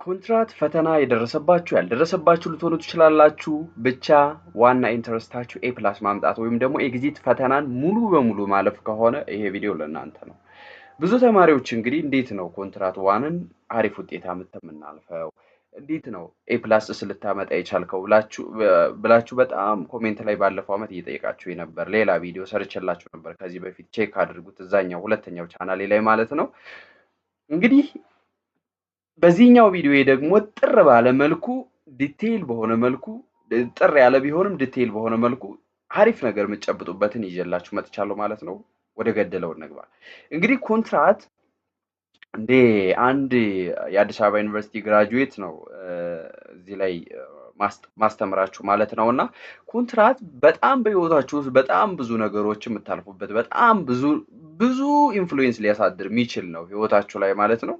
ኮንትራት ፈተና የደረሰባችሁ ያልደረሰባችሁ ልትሆኑ ትችላላችሁ። ብቻ ዋና interest ኣችሁ A plus ማምጣት ወይም ደግሞ exit ፈተናን ሙሉ በሙሉ ማለፍ ከሆነ ይሄ ቪዲዮ ለእናንተ ነው። ብዙ ተማሪዎች እንግዲህ እንዴት ነው ኮንትራት one ን አሪፍ ውጤት አምጥተን የምናልፈው፣ እንዴት ነው A plus ልታመጣ የቻልከው ብላችሁ በጣም comment ላይ ባለፈው ዓመት እየጠየቃችሁ ነበር። ሌላ ቪዲዮ ሰርቼላችሁ ነበር ከዚህ በፊት፣ check አድርጉት፣ እዛኛው ሁለተኛው ቻናሌ ላይ ማለት ነው። እንግዲህ በዚህኛው ቪዲዮ ደግሞ ጥር ባለ መልኩ፣ detail በሆነ መልኩ፣ ጥር ያለ ቢሆንም detail በሆነ መልኩ አሪፍ ነገር የምትጨብጡበትን ይዤላችሁ መጥቻለሁ ማለት ነው። ወደ ገደለው እንግባ። እንግዲህ ኮንትራት እንደ አንድ የአዲስ አበባ ዩኒቨርሲቲ graduate ነው እዚህ ላይ ማስተምራችሁ ማለት ነው። እና ኮንትራት በጣም በህይወታችሁ ውስጥ በጣም ብዙ ነገሮች የምታልፉበት፣ በጣም ብዙ ብዙ influence ሊያሳድር የሚችል ነው ህይወታችሁ ላይ ማለት ነው።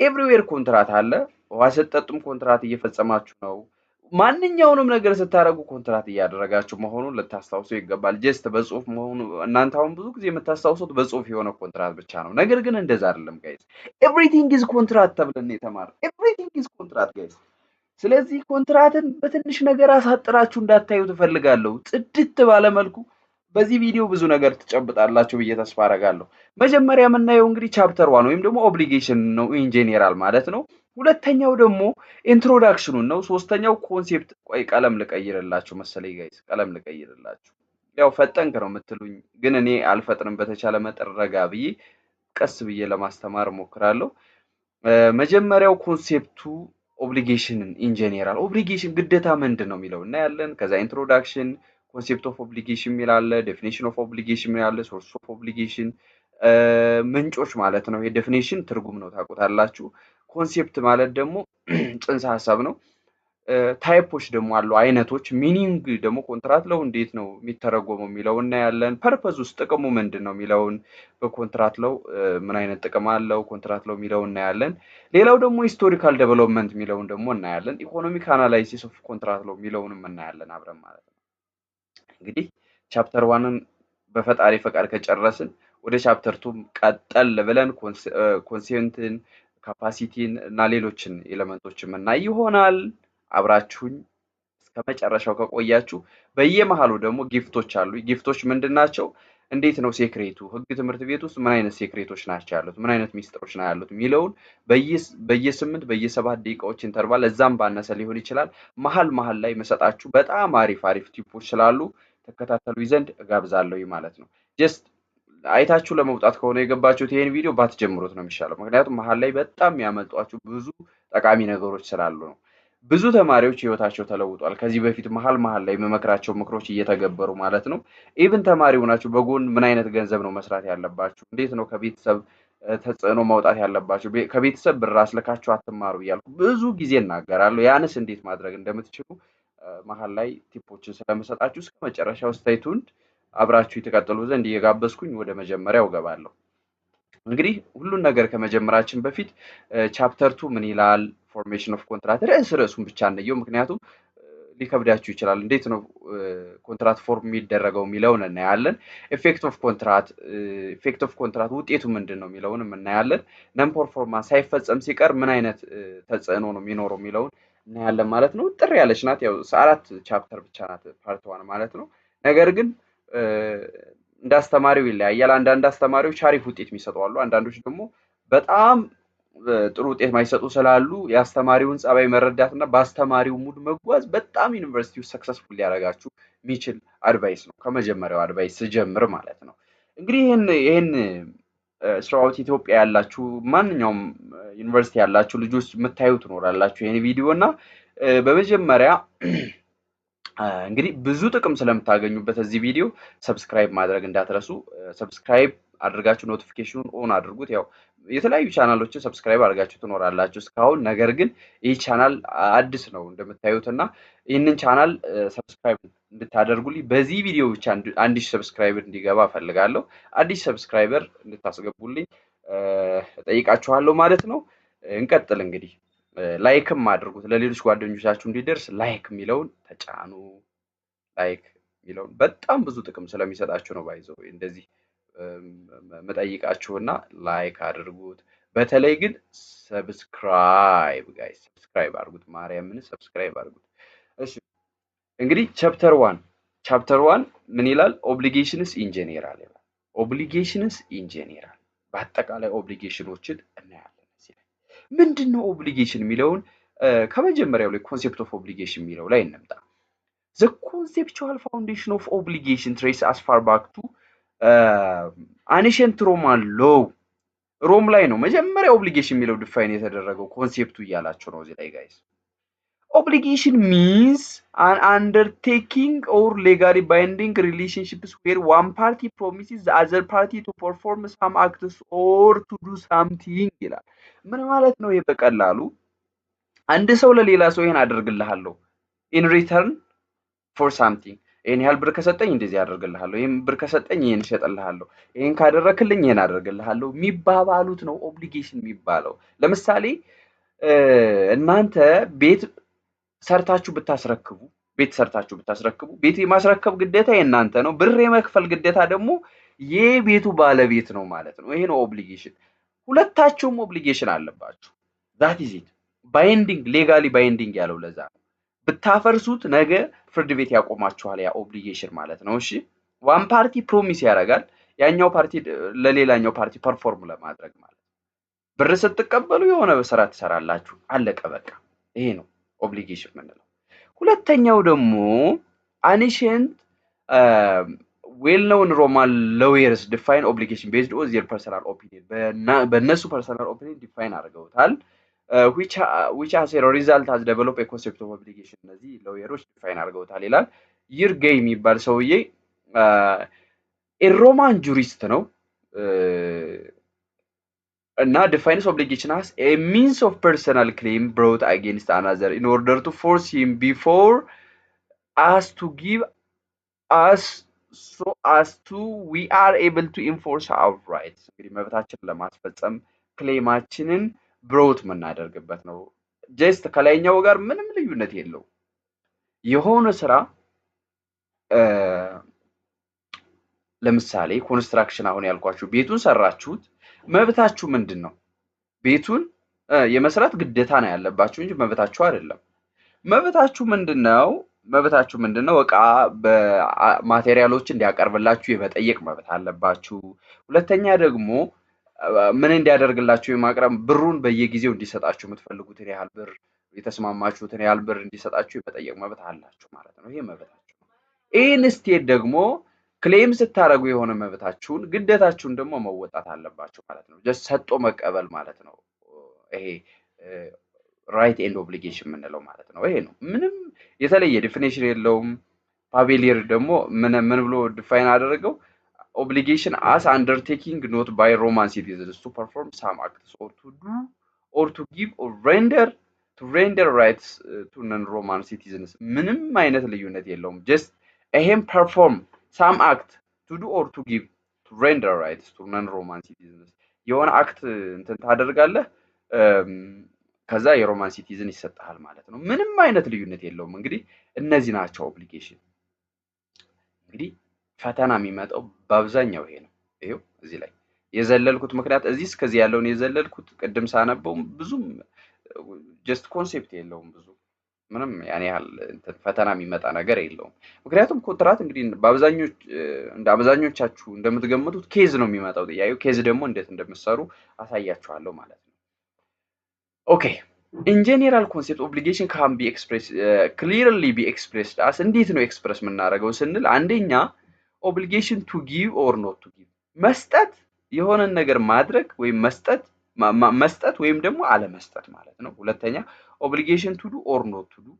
Everywhere ኮንትራት አለ። ውሃ ስትጠጡም ኮንትራት እየፈጸማችሁ ነው። ማንኛውንም ነገር ስታደርጉ ኮንትራት እያደረጋችሁ መሆኑን ልታስታውሱ ይገባል። Just በጽሁፍ መሆኑ እናንተ አሁን ብዙ ጊዜ የምታስታውሱት በጽሁፍ የሆነ ኮንትራት ብቻ ነው። ነገር ግን እንደዛ አይደለም guys። Everything is contract ተብለን የተማርነው፣ everything is contract, guys። ስለዚህ ኮንትራትን በትንሽ ነገር አሳጥራችሁ እንዳታዩ እፈልጋለሁ። ጽድት ባለ መልኩ በዚህ ቪዲዮ ብዙ ነገር ትጨብጣላችሁ ብዬ ተስፋ አደርጋለሁ። መጀመሪያ የምናየው እንግዲህ chapter one ወይም ደግሞ obligation ነው in general ማለት ነው። ሁለተኛው ደግሞ introduction ኑን ነው። ሶስተኛው concept፣ ቆይ ቀለም ልቀይርላችሁ መሰለኝ guys፣ ቀለም ልቀይርላችሁ። ያው ፈጠንክ ነው የምትሉኝ፣ ግን እኔ አልፈጥንም። በተቻለ መጠን ረጋ ብዬ ቀስ ብዬ ለማስተማር እሞክራለሁ። መጀመሪያው concept ኡ obligation ን in general፣ obligation ግዴታ ምንድን ነው የሚለው እናያለን። ከዛ introduction፣ concept of obligation የሚል አለ፣ definition of obligation የሚል አለ፣ source of obligation ምንጮች ማለት ነው። የ definition ትርጉም ነው፣ ታውቁታላችሁ። Concept ማለት ደግሞ ጽንሰ ሀሳብ ነው። Type ኦች ደግሞ አሉ፣ አይነቶች። Meaning ደግሞ contract law እንዴት ነው የሚተረጎመው የሚለው እናያለን። Purpose ውስጥ ጥቅሙ ምንድን ነው የሚለውን፣ በ contract law ምን አይነት ጥቅም አለው contract law የሚለው እናያለን። ሌላው ደግሞ historical development የሚለውን ደግሞ እናያለን። Economic analysis of contract law የሚለውንም እናያለን አብረን ማለት ነው። እንግዲህ chapter one ን በፈጣሪ ፈቃድ ከጨረስን ወደ chapter two ቀጠል ብለን consent ን፣ capacity ን እና ሌሎችን element ኦች የምናይ ይሆናል። አብራችሁኝ እስከ መጨረሻው ከቆያችሁ በየመሃሉ ደግሞ gift ኦች አሉ። Gift ኦች ምንድን ናቸው? እንዴት ነው secret ኡ? ህግ ትምህርት ቤት ውስጥ ምን አይነት secret ኦች ናቸው ያሉት? ምን አይነት ሚስጥሮች ነው ያሉት የሚለውን በየ8 በየ7 ደቂቃዎች interval፣ እዛም ባነሰ ሊሆን ይችላል፣ መሀል መሀል ላይ መሰጣችሁ በጣም አሪፍ አሪፍ tip ኦች ስላሉ ተከታተሉ ዘንድ እጋብዛለሁ ማለት ነው። Just አይታችሁ ለመውጣት ከሆነ የገባችሁት ይሄን ቪዲዮ ባትጀምሩት ነው የሚሻለው። ምክንያቱም መሀል ላይ በጣም የሚያመልጧችሁ ብዙ ጠቃሚ ነገሮች ስላሉ ነው። ብዙ ተማሪዎች ህይወታቸው ተለውጧል። ከዚህ በፊት መሀል መሀል ላይ የምመክራቸው ምክሮች እየተገበሩ ማለት ነው። Even ተማሪ ሆናችሁ በጎን ምን አይነት ገንዘብ ነው መስራት ያለባችሁ፣ እንዴት ነው ከቤተሰብ ተጽዕኖ መውጣት ያለባችሁ፣ ከቤተሰብ ብር አስልካችሁ አትማሩ እያልኩ ብዙ ጊዜ እናገራለሁ። ያንስ እንዴት ማድረግ እንደምትችሉ መሀል ላይ tip ኦችን ስለምሰጣችሁ እስከ መጨረሻው stay tuned፣ አብራችሁ የተቀጠሉ ዘንድ እየጋበዝኩኝ ወደ መጀመሪያው እገባለሁ። እንግዲህ ሁሉን ነገር ከመጀመራችን በፊት chapter two ምን ይላል? Formation of contract ርዕስ ርዕሱን ብቻ እንየው፣ ምክንያቱም ሊከብዳችሁ ይችላል። እንዴት ነው contract form የሚደረገው የሚለውን እናያለን። Effect of contract ውጤቱ ምንድን ነው የሚለውንም እናያለን። Non performance ሳይፈጸም ሲቀር ምን አይነት ተጽዕኖ ነው የሚኖረው የሚለውን እናያለን ማለት ነው። ጥር ያለች ናት። ያው አራት chapter ብቻ ናት part one ማለት ነው። ነገር ግን እንደ አስተማሪው ይለያያል። አንዳንድ አስተማሪዎች አሪፍ ውጤት የሚሰጡ አሉ። አንዳንዶች ደግሞ በጣም ጥሩ ውጤት ማይሰጡ ስላሉ የአስተማሪውን ጸባይ መረዳት እና በአስተማሪው mood መጓዝ በጣም ዩኒቨርሲቲ ውስጥ successful ሊያደርጋችሁ የሚችል advice ነው። ከመጀመሪያው advice ስጀምር ማለት ነው። እንግዲህ ይህን throughout ኢትዮጵያ ያላችሁ፣ ማንኛውም ዩኒቨርሲቲ ያላችሁ ልጆች የምታዩ ትኖራላችሁ ይህን ቪዲዮ። እና በመጀመሪያ እንግዲህ ብዙ ጥቅም ስለምታገኙበት እዚህ ቪዲዮ subscribe ማድረግ እንዳትረሱ። Subscribe አድርጋችሁ notification ኑን on አድርጉት። ያው የተለያዩ ቻናሎችን subscribe አድርጋችሁ ትኖራላችሁ እስካሁን። ነገር ግን ይህ ቻናል አዲስ ነው እንደምታዩት እና ይህንን channel subscribe እንድታደርጉልኝ፣ በዚህ ቪዲዮ ብቻ 1000 subscriber እንዲገባ እፈልጋለሁ። አዲስ subscriber እንድታስገቡልኝ እጠይቃችኋለሁ ማለት ነው። እንቀጥል እንግዲህ፣ like ም አድርጉት፣ ለሌሎች ጓደኞቻችሁ እንዲደርስ like የሚለውን ተጫኑ። Like የሚለውን በጣም ብዙ ጥቅም ስለሚሰጣችሁ ነው by the way እንደዚህ መጠይቃችሁና like አድርጉት። በተለይ ግን subscribe guys፣ subscribe አድርጉት። ማርያምን subscribe አድርጉት። እሺ፣ እንግዲህ chapter 1 ምን ይላል? Obligations in general ይላል። Obligations in general፣ በአጠቃላይ obligation ኖችን እናያለን። እዚህ ላይ ምንድን ነው obligation የሚለውን ከመጀመሪያው ላይ concept of obligation የሚለው ላይ እንምጣ። The conceptual foundation of obligation trace as far back to ancient Roman law። ሮም ላይ ነው መጀመሪያ obligation የሚለው define የተደረገው concept ኡ እያላቸው ነው እዚህ ላይ guys። Obligation means an undertaking or legally binding relationships where one party promises the other party to perform some acts or to do something ይላል። ምን ማለት ነው? ይሄ በቀላሉ አንድ ሰው ለሌላ ሰው ይሄን አደርግልሃለሁ in return for something፣ ይሄን ያህል ብር ከሰጠኝ እንደዚህ አደርግልሃለሁ፣ ይሄን ብር ከሰጠኝ ይሄን እሸጥልሃለሁ፣ ይሄን ካደረክልኝ ይሄን አደርግልሃለሁ የሚባባሉት ነው obligation የሚባለው። ለምሳሌ እናንተ ቤት ሰርታችሁ ብታስረክቡ ቤት የማስረከብ ግዴታ የእናንተ ነው። ብር የመክፈል ግዴታ ደግሞ የቤቱ ባለቤት ነው ማለት ነው። ይሄ ነው obligation። ሁለታችሁም obligation አለባችሁ። That is it። Binding፣ legally binding ያለው ለዛ ነው። ብታፈርሱት ነገ ፍርድ ቤት ያቆማችኋል። ያ obligation ማለት ነው። እሺ፣ one party promise ያደርጋል፣ ያኛው ፓርቲ ለሌላኛው party perform ለማድረግ ማለት ነው። ብር ስትቀበሉ የሆነ ስራ ትሰራላችሁ። አለቀ በቃ። ይሄ ነው obligation የምንለው። ሁለተኛው ደግሞ ancient well known Roman lawyers define obligation based on their personal opinion፣ በእነሱ personal opinion define አድርገውታል። Which as result has develop concept of obligation፣ እነዚህ lawyer ኦች define አድርገውታል ይላል። ይርጌ የሚባል ሰውዬ Roman jurist ነው እና defines obligation as a means of personal claim brought against another in order to force him before us to give us so as to we are able to enforce our rights። እንግዲህ መብታችንን ለማስፈጸም claim ኣችንን brought የምናደርግበት ነው። Just ከላይኛው ጋር ምንም ልዩነት የለው። የሆነ ስራ፣ ለምሳሌ construction፣ አሁን ያልኳችሁ ቤቱን ሰራችሁት፣ መብታችሁ ምንድን ነው? ቤቱን የመስራት ግዴታ ነው ያለባችሁ እንጂ መብታችሁ አይደለም። መብታችሁ ምንድን ነው? መብታችሁ ምንድን ነው? እቃ በ material ኦች እንዲያቀርብላችሁ የመጠየቅ መብት አለባችሁ። ሁለተኛ ደግሞ ምን እንዲያደርግላችሁ የማቅረብ፣ ብሩን በየጊዜው እንዲሰጣችሁ፣ የምትፈልጉትን ያህል ብር፣ የተስማማችሁትን ያህል ብር እንዲሰጣችሁ የመጠየቅ መብት አላችሁ ማለት ነው። ይሄ መብታችሁ ነው። Instead ደግሞ claim ስታደርጉ የሆነ መብታችሁን፣ ግዴታችሁን ደግሞ መወጣት አለባችሁ ማለት ነው። Just ሰጥቶ መቀበል ማለት ነው። ይሄ right and obligation የምንለው ማለት ነው። ይሄ ነው። ምንም የተለየ definition የለውም። ፓቬሊየር ደግሞ ምን ምን ብሎ define አደረገው? Obligation as undertaking not by Roman citizens to perform some acts or to do or to give or render to render rights to non Roman citizens። ምንም አይነት ልዩነት የለውም። Just ይሄም perform some act to do or to give to render rights to non Roman citizens፣ የሆነ act እንትን ታደርጋለህ፣ ከዛ የ Roman citizen ይሰጥሃል ማለት ነው። ምንም አይነት ልዩነት የለውም። እንግዲህ እነዚህ ናቸው obligation። እንግዲህ ፈተና የሚመጣው በአብዛኛው ይሄ ነው። ይሄው እዚህ ላይ የዘለልኩት ምክንያት፣ እዚህ እስከዚህ ያለውን የዘለልኩት ቅድም ሳነበው ብዙም just concept የለውም፣ ብዙ ምንም ያን ያህል እንትን ፈተና የሚመጣ ነገር የለውም። ምክንያቱም ኮንትራት እንግዲህ በአብዛኞች እንደ አብዛኞቻችሁ እንደምትገምቱት case ነው የሚመጣው ጥያቄው። Case ደግሞ እንዴት እንደምትሰሩ አሳያችኋለሁ ማለት ነው። Okay, in general concept obligation can be express clearly be expressed as፣ እንዴት ነው express የምናደርገው ስንል፣ አንደኛ obligation to give or not to give፣ መስጠት፣ የሆነን ነገር ማድረግ ወይም መስጠት ወይም ደግሞ አለመስጠት ማለት ነው። ሁለተኛ obligation to do or not to do፣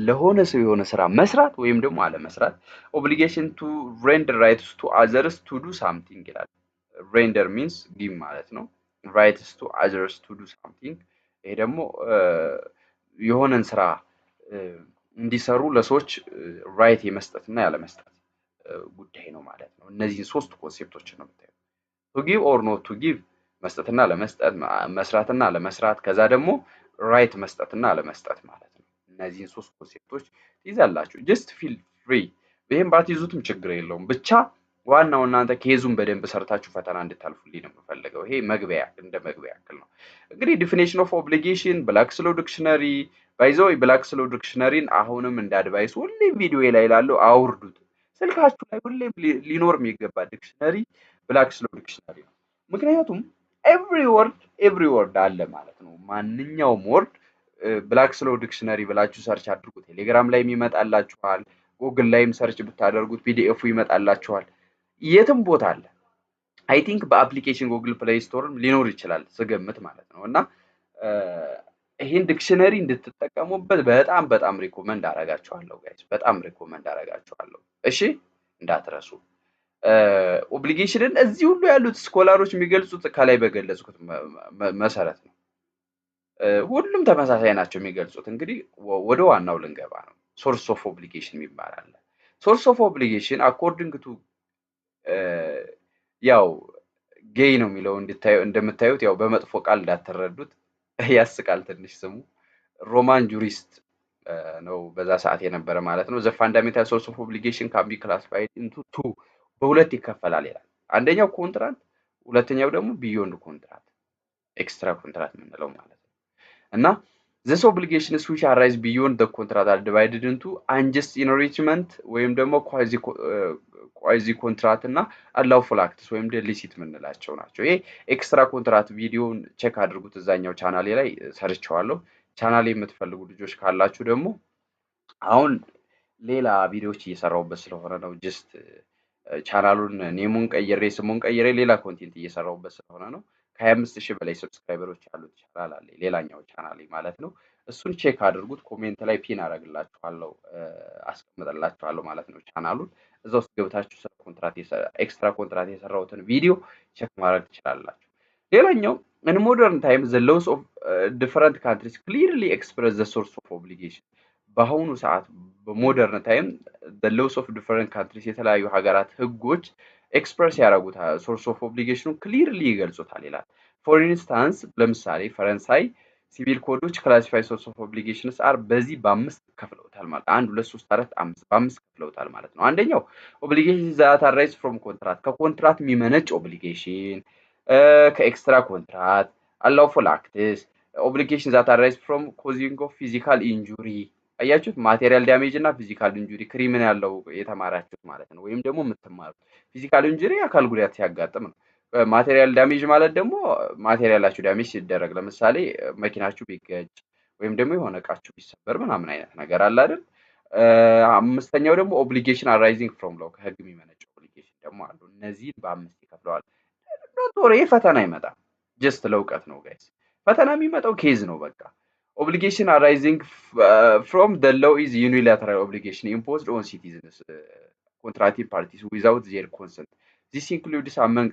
ለሆነ ሰው የሆነ ስራ መስራት ወይም ደግሞ አለመስራት። Obligation to render rights to others to do something ይላል። Render means give ማለት ነው። Rights to others to do something፣ ይሄ ደግሞ የሆነን ስራ እንዲሰሩ ለሰዎች right የመስጠትና ያለመስጠት ጉዳይ ነው ማለት ነው። እነዚህን ሶስት concept ኦችን ነው የምታዩት። To give or not to give፣ መስጠትና አለመስጠት፣ መስራትና አለመስራት፣ ከዛ ደግሞ right መስጠትና አለመስጠት ማለት ነው። እነዚህን ሶስት concept ኦች ትይዛላችሁ። Just feel free፣ ይህም ባትይዙትም ችግር የለውም። ብቻ ዋናው እናንተ case ኡን በደንብ ሰርታችሁ ፈተና እንድታልፉልኝ ነው የምፈልገው። ይሄ መግቢያ እንደ መግቢያ ያክል ነው። እንግዲህ definition of obligation Black's Law Dictionary፣ by the way፣ Black's Law Dictionary ን አሁንም እንደ advice ሁሌም ቪዲዮ ላይ ላለው አውርዱት። ስልካችሁ ላይ ሁሌም ሊኖር የሚገባ dictionary Black's Law Dictionary ነው። ምክንያቱም every word አለ ማለት ነው። ማንኛውም word Black's Law Dictionary ብላችሁ search አድርጉ። ቴሌግራም ላይም ይመጣላችኋል። ጉግል ላይም search ብታደርጉት PDF ኡ ይመጣላችኋል። የትም ቦታ አለ። I think በ application Google Play Store ም ሊኖር ይችላል ስገምት ማለት ነው። እና ይህን dictionary እንድትጠቀሙበት በጣም በጣም recommend አረጋችኋለሁ guys፣ በጣም recommend አረጋችኋለሁ። እሺ፣ እንዳትረሱ። Obligation ን እዚህ ሁሉ ያሉት scholar ኦች የሚገልጹት ከላይ በገለጽኩት መሰረት ነው። ሁሉም ተመሳሳይ ናቸው የሚገልጹት። እንግዲህ ወደ ዋናው ልንገባ ነው። Source of obligation የሚባል አለ። Source of obligation according to ያው ጌይ ነው የሚለው፣ እንደምታዩት ያው በመጥፎ ቃል እንዳትረዱት፣ ያስቃል ትንሽ ስሙ። Roman jurist ነው በዛ ሰዓት የነበረ ማለት ነው። The fundamental source of obligation can be classified into two፣ በሁለት ይከፈላል ይላል። አንደኛው contract፣ ሁለተኛው ደግሞ beyond contract፣ extra contract የምንለው ማለት ነው። እና these obligations which arise beyond the contract are divided into unjust enrichment ወይም ደግሞ quasi contract እና unlawful acts ወይም licit የምንላቸው ናቸው። ይሄ extra contract ቪዲዮን check አድርጉት፣ እዛኛው ቻናሌ ላይ ሰርቸዋለሁ። ቻናሌ የምትፈልጉ ልጆች ካላችሁ ደግሞ አሁን ሌላ ቪዲዮዎች እየሰራሁበት ስለሆነ ነው። Just ቻናሉን name ኡን ቀይሬ፣ ስሙን ቀይሬ ሌላ content እየሰራሁበት ስለሆነ ነው። ከ25,000 በላይ subscriber ኦች ያሉት ቻናል አለ፣ ሌላኛው ቻናሌ ማለት ነው። እሱን check አድርጉት። Comment ላይ pin አደርግላችኋለሁ፣ አስቀምጥላችኋለሁ ማለት ነው ቻናሉን። እዛ ውስጥ ገብታችሁ ስለ contract፣ extra contract የሰራሁትን ቪዲዮ check ማድረግ ትችላላችሁ። ሌላኛው in modern time the laws of different countries clearly express the source of obligation። በአሁኑ ሰዓት በ modern time the laws of different countries፣ የተለያዩ ሀገራት ህጎች express ያደረጉታል፣ source of obligation ኑ clearly ይገልጹታል ይላል። For instance፣ ለምሳሌ ፈረንሳይ civil code ኦች classify source of obligations are በዚህ በአምስት ከፍለውታል ማለት፣ አንድ፣ ሁለት፣ ሶስት፣ አራት፣ አምስት፣ በአምስት ከፍለውታል ማለት ነው። አንደኛው obligation that arise from contract፣ ከ contract የሚመነጭ obligation፣ ከ extra contract፣ unlawful acts፣ obligation that arise from causing of physical injury። አያችሁት? Material damage እና physical injury criminal law የተማራችሁት ማለት ነው፣ ወይም ደግሞ የምትማሩት physical injury አካል ጉዳት ሲያጋጥም ነው። Material damage ማለት ደግሞ material ኣችሁ damage ሲደረግ፣ ለምሳሌ መኪናችሁ ቢገጭ ወይም ደግሞ የሆነ እቃችሁ ቢሰበር ምናምን አይነት ነገር አለ አይደል? አምስተኛው ደግሞ obligation arising from law፣ ከህግ የሚመነጭ obligation ደግሞ አሉ። እነዚህን በአምስት ይከፍለዋል። Don't worry፣ ፈተና አይመጣም። Just ለእውቀት ነው guys። ፈተና የሚመጣው case ነው በቃ። Obligation arising from the law is unilateral obligation imposed on citizens, contracting parties, without their consent. This includes among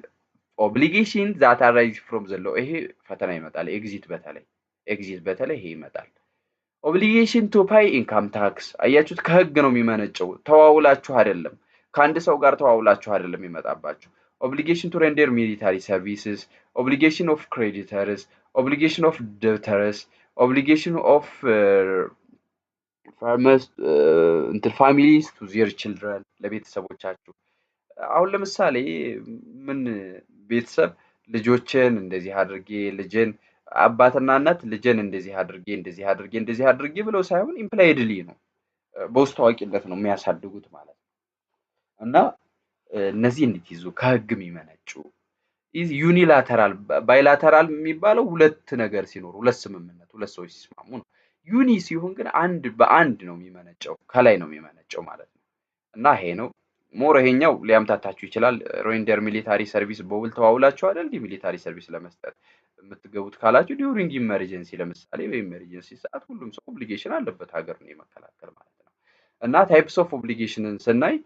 obligation that arise from the law። ይሄ ፈተና ይመጣል። Exit በተለይ ይሄ ይመጣል። Obligation to pay income tax፣ አያችሁት፣ ከህግ ነው የሚመነጨው። ተዋውላችሁ አይደለም፣ ከአንድ ሰው ጋር ተዋውላችሁ አይደለም የሚመጣባችሁ። Obligation to render military services፣ obligation of creditors፣ obligation of debtors፣ obligation of farmers እንትን families to their children፣ ለቤተሰቦቻችሁ። አሁን ለምሳሌ ምን ቤተሰብ ልጆችን እንደዚህ አድርጌ፣ ልጅን አባትና እናት ልጅን እንደዚህ አድርጌ፣ እንደዚህ አድርጌ፣ እንደዚህ አድርጌ ብለው ሳይሆን impliedly ነው፣ በውስጥ ታዋቂነት ነው የሚያሳድጉት ማለት ነው። እና እነዚህ እንድትይዙ ከህግ የሚመነጩ unilateral። Bilateral የሚባለው ሁለት ነገር ሲኖር፣ ሁለት ስምምነት፣ ሁለት ሰዎች ሲስማሙ ነው። Uni ሲሆን ግን አንድ በአንድ ነው የሚመነጨው፣ ከላይ ነው የሚመነጨው ማለት ነው። እና ይሄ ነው more ይሄኛው ሊያምታታችሁ ይችላል። Render military service በውል ተዋውላችሁ አይደል military service ለመስጠት የምትገቡት ካላችሁ during emergency፣ ለምሳሌ በ emergency ሰዓት ሁሉም ሰው obligation አለበት ሀገሩን የመከላከል ማለት ነው። እና types of obligation ን ስናይ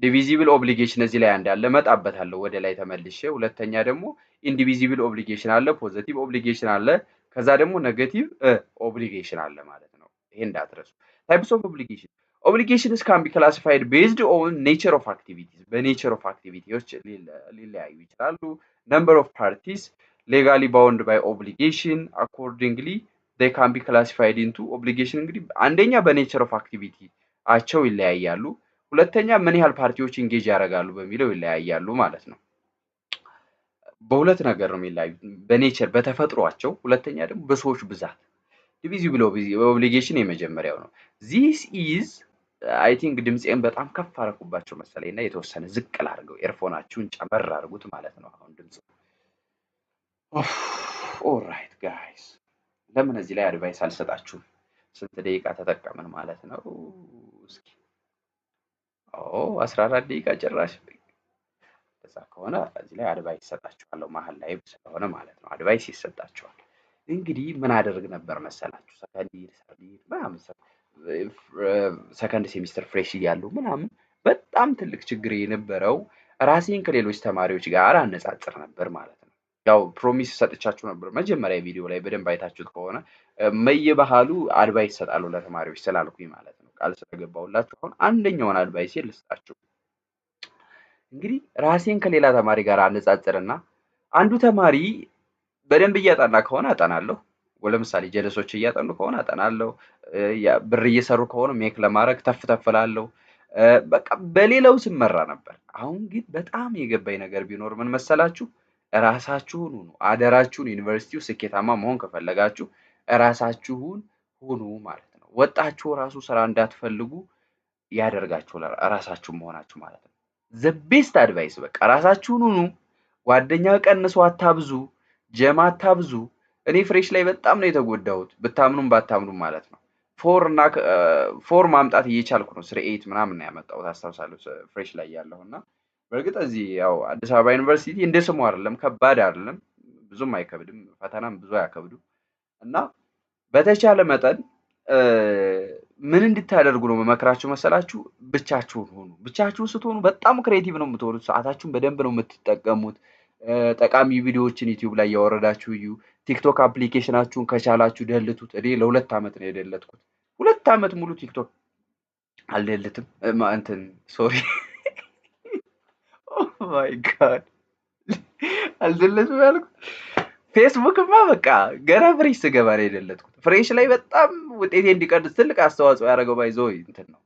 divisible obligation እዚህ ላይ አንድ አለ፣ እመጣበታለሁ ወደ ላይ ተመልሼ። ሁለተኛ ደግሞ indivisible obligation አለ፣ positive obligation አለ፣ ከዛ ደግሞ negative obligation አለ ማለት ነው። ይሄ እንዳትረሱ። Types of obligation: obligations can be classified based on nature of activities፣ በ nature of activity ዎች ሊለያዩ ይችላሉ። Number of parties legally bound by obligation, accordingly they can be classified into obligation። እንግዲህ አንደኛ በ nature of activity ኣቸው ይለያያሉ። ሁለተኛ ምን ያህል ፓርቲ ዎች engage ያደርጋሉ በሚለው ይለያያሉ ማለት ነው። በሁለት ነገር ነው የሚለያዩት፣ በ nature በተፈጥሯቸው፣ ሁለተኛ ደግሞ በሰዎች ብዛት። Divisible obligation የመጀመሪያው ነው። This is, I think ድምፄን በጣም ከፍ አደረኩባቸው መሰለኝ እና የተወሰነ ዝቅ ላድርገው። Earphone ኣችሁን ጨመር አድርጉት ማለት ነው። አሁን ድምፅ alright guys፣ ለምን እዚህ ላይ advice አልሰጣችሁም? ስንት ደቂቃ ተጠቀምን ማለት ነው? እስኪ 14 ደቂቃ ጭራሽ። እንደዛ ከሆነ እዚህ ላይ advice ይሰጣችኋለሁ፣ መሀል ላይ ስለሆነ ማለት ነው። Advice ይሰጣችኋል። እንግዲህ ምን አደርግ ነበር መሰላችሁ? Second year፣ third year ምናምን፣ second semester fresh እያሉ ምናምን በጣም ትልቅ ችግር የነበረው ራሴን ከሌሎች ተማሪዎች ጋር አነጻጽር ነበር ማለት ነው። ያው promise ሰጥቻችሁ ነበር መጀመሪያ ቪዲዮ ላይ፣ በደንብ አይታችሁት ከሆነ መየባህሉ advice እሰጣለሁ ለተማሪዎች ስላልኩኝ ማለት ነው። ቃል ስለገባሁላችሁ አሁን አንደኛውን advice ልስጣችሁ። እንግዲህ ራሴን ከሌላ ተማሪ ጋር አነጻጽርና አንዱ ተማሪ በደንብ እያጠና ከሆነ አጠናለሁ። ለምሳሌ ጀለሶች እያጠኑ ከሆነ አጠናለሁ። ብር እየሰሩ ከሆነ make ለማድረግ ተፍ ተፍ እላለሁ። በቃ በሌላው ስመራ ነበር። አሁን ግን በጣም የገባኝ ነገር ቢኖር ምን መሰላችሁ? ራሳችሁን ሁኑ። አደራችሁን ዩኒቨርሲቲው ስኬታማ መሆን ከፈለጋችሁ ራሳችሁን ሁኑ ማለት ነው። ወጣችሁ ራሱ ስራ እንዳትፈልጉ ያደርጋችኋል ራሳችሁን መሆናችሁ ማለት ነው። The best advice በቃ ራሳችሁን ሁኑ። ጓደኛ ቀንሱ፣ አታብዙ፣ ጀማ አታብዙ። እኔ fresh ላይ በጣም ነው የተጎዳሁት፣ ብታምኑም ባታምኑም ማለት ነው። 4 እና 4 ማምጣት እየቻልኩ ነው 3.8 ምናምን ነው ያመጣሁት፣ አስታውሳለሁ fresh ላይ ያለሁ። እና በእርግጥ እዚህ ያው አዲስ አበባ ዩኒቨርሲቲ እንደ ስሙ አይደለም፣ ከባድ አይደለም፣ ብዙም አይከብድም፣ ፈተናም ብዙ አያከብዱም። እና በተቻለ መጠን ምን እንድታደርጉ ነው መመክራችሁ መሰላችሁ? ብቻችሁን ሁኑ። ብቻችሁን ስትሆኑ በጣም creative ነው የምትሆኑት። ሰዓታችሁን በደንብ ነው የምትጠቀሙት። ጠቃሚ ቪዲዮዎችን ዩቲዩብ ላይ ያወረዳችሁ እዩ። ቲክቶክ application ኣችሁን ከቻላችሁ ደልቱት። እኔ ለ2 ዓመት ነው የደለትኩት። 2 ዓመት ሙሉ ቲክቶክ አልደልትም። እንትን sorry፣ oh my God፣ አልደለትም ያልኩት ፌስቡክማ በቃ ገና fresh ስገባ ነው የደለትኩት። Fresh ላይ በጣም ውጤቴ እንዲቀንስ ትልቅ አስተዋጽኦ ያደረገው by the way እንትን ነው፣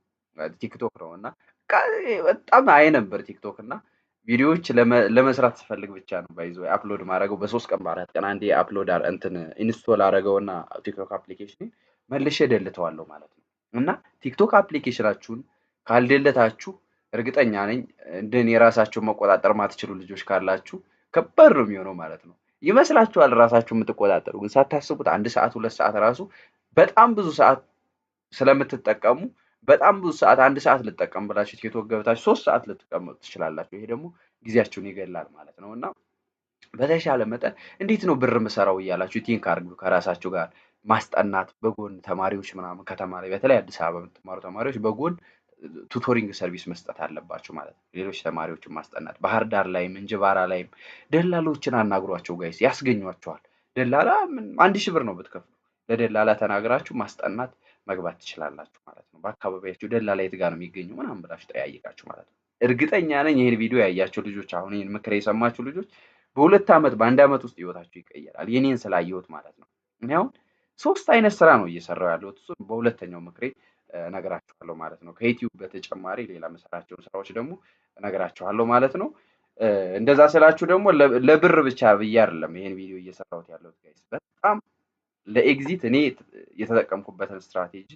ቲክቶክ ነው። እና በጣም አይ ነበር ቲክቶክ እና ቪዲዮዎች ለመስራት ስፈልግ ብቻ ነው by the way upload ማድረገው። በ3 ቀን በ4 ቀን አንዴ upload እንትን install አደረገውና ቲክቶክ application መልሼ ደልተዋለሁ ማለት ነው። እና ቲክቶክ application ኣችሁን ካልደለታችሁ እርግጠኛ ነኝ እንደኔ የራሳችሁን መቆጣጠር ማትችሉ ልጆች ካላችሁ ከባድ ነው የሚሆነው ማለት ነው። ይመስላችኋል ራሳችሁ የምትቆጣጠሩ፣ ግን ሳታስቡት 1 ሰዓት 2 ሰዓት ራሱ በጣም ብዙ ሰዓት ስለምትጠቀሙ በጣም ብዙ ሰዓት 1 ሰዓት ልጠቀም ብላችሁ ቲክቶክ ገብታችሁ 3 ሰዓት ልትቀመጡ ትችላላችሁ። ይሄ ደግሞ ጊዜያችሁን ይገላል ማለት ነው። እና በተሻለ መጠን እንዴት ነው ብር ምሰራው እያላችሁ think አድርጉ። ከራሳችሁ ጋር ማስጠናት በጎን ተማሪዎች ምናምን ከተማ ላይ በተለይ አዲስ አበባ የምትማሩ ተማሪዎች በጎን tutoring service መስጠት አለባችሁ ማለት ነው። ሌሎች ተማሪዎችን ማስጠናት ባህር ዳር ላይም እንጅባራ ላይም ደላሎችን አናግሯቸው guys፣ ያስገኟቸዋል። ደላላ 1,000 ብር ነው ብትከፍሉ። ለደላላ ተናግራችሁ ማስጠናት መግባት ትችላላችሁ ማለት ነው። በአካባቢያችሁ ደላላ የት ጋር ነው የሚገኘው ምናምን ብላችሁ ጠያይቃችሁ ማለት ነው። እርግጠኛ ነኝ ይህን ቪዲዮ ያያችሁ ልጆች፣ አሁን ይህን ምክር የሰማችሁ ልጆች በ2 ዓመት በ1 ዓመት ውስጥ ህይወታችሁ ይቀየራል። የኔን ስላየሁት ማለት ነው። እኔ አሁን ሶስት አይነት ስራ ነው እየሰራሁ ያለሁት። እሱን በሁለተኛው ምክሬ እነግራችኋለሁ ማለት ነው። ከዩቲዩብ በተጨማሪ ሌላ የምሰራቸውን ስራዎች ደግሞ እነግራችኋለሁ ማለት ነው። እንደዛ ስላችሁ ደግሞ ለብር ብቻ ብዬ አይደለም ይሄን ቪዲዮ እየሰራሁት ያለሁት guys። በጣም ለ exit እኔ የተጠቀምኩበትን ስትራቴጂ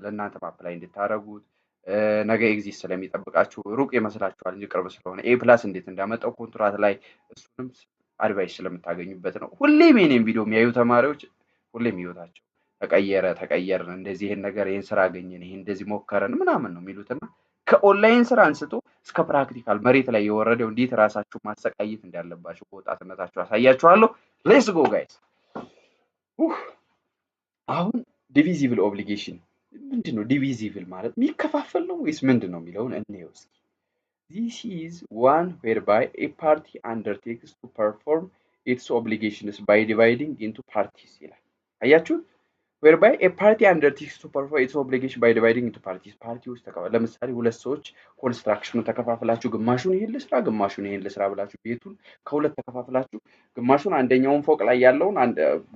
ለእናንተ apply እንድታደርጉት፣ ነገ exit ስለሚጠብቃችሁ ሩቅ ይመስላችኋል እንጂ ቅርብ ስለሆነ A+ እንዴት እንዳመጣው ኮንትራት ላይ እሱንም advice ስለምታገኙበት ነው። ሁሌም የኔን ቪዲዮ የሚያዩ ተማሪዎች ሁሌም ህይወታቸው ተቀየረ፣ ተቀየርን፣ እንደዚህ ይሄን ነገር ይሄን ስራ አገኘን፣ ይሄን እንደዚህ ሞከረን ምናምን ነው የሚሉትና ከኦንላይን ስራ አንስቶ እስከ practical መሬት ላይ የወረደው እንዴት ራሳችሁ ማሰቃየት እንዳለባችሁ በወጣትነታችሁ አሳያችኋለሁ። Let's go guys። አሁን divisible obligation ምንድን ነው? Divisible ማለት የሚከፋፈል ነው ወይስ ምንድን ነው የሚለውን እንየው እስኪ። This is one whereby a party undertakes to perform its obligations by dividing into parties ይላል። አያችሁት? Whereby a party undertakes to perform its obligation by dividing into parties። ፓርቲዎች ለምሳሌ ሁለት ሰዎች construction ኑን ተከፋፍላችሁ ግማሹን ይሄን ልስራ ግማሹን ይሄን ልስራ ብላችሁ ቤቱን ከሁለት ተከፋፍላችሁ ግማሹን አንደኛውን ፎቅ ላይ ያለውን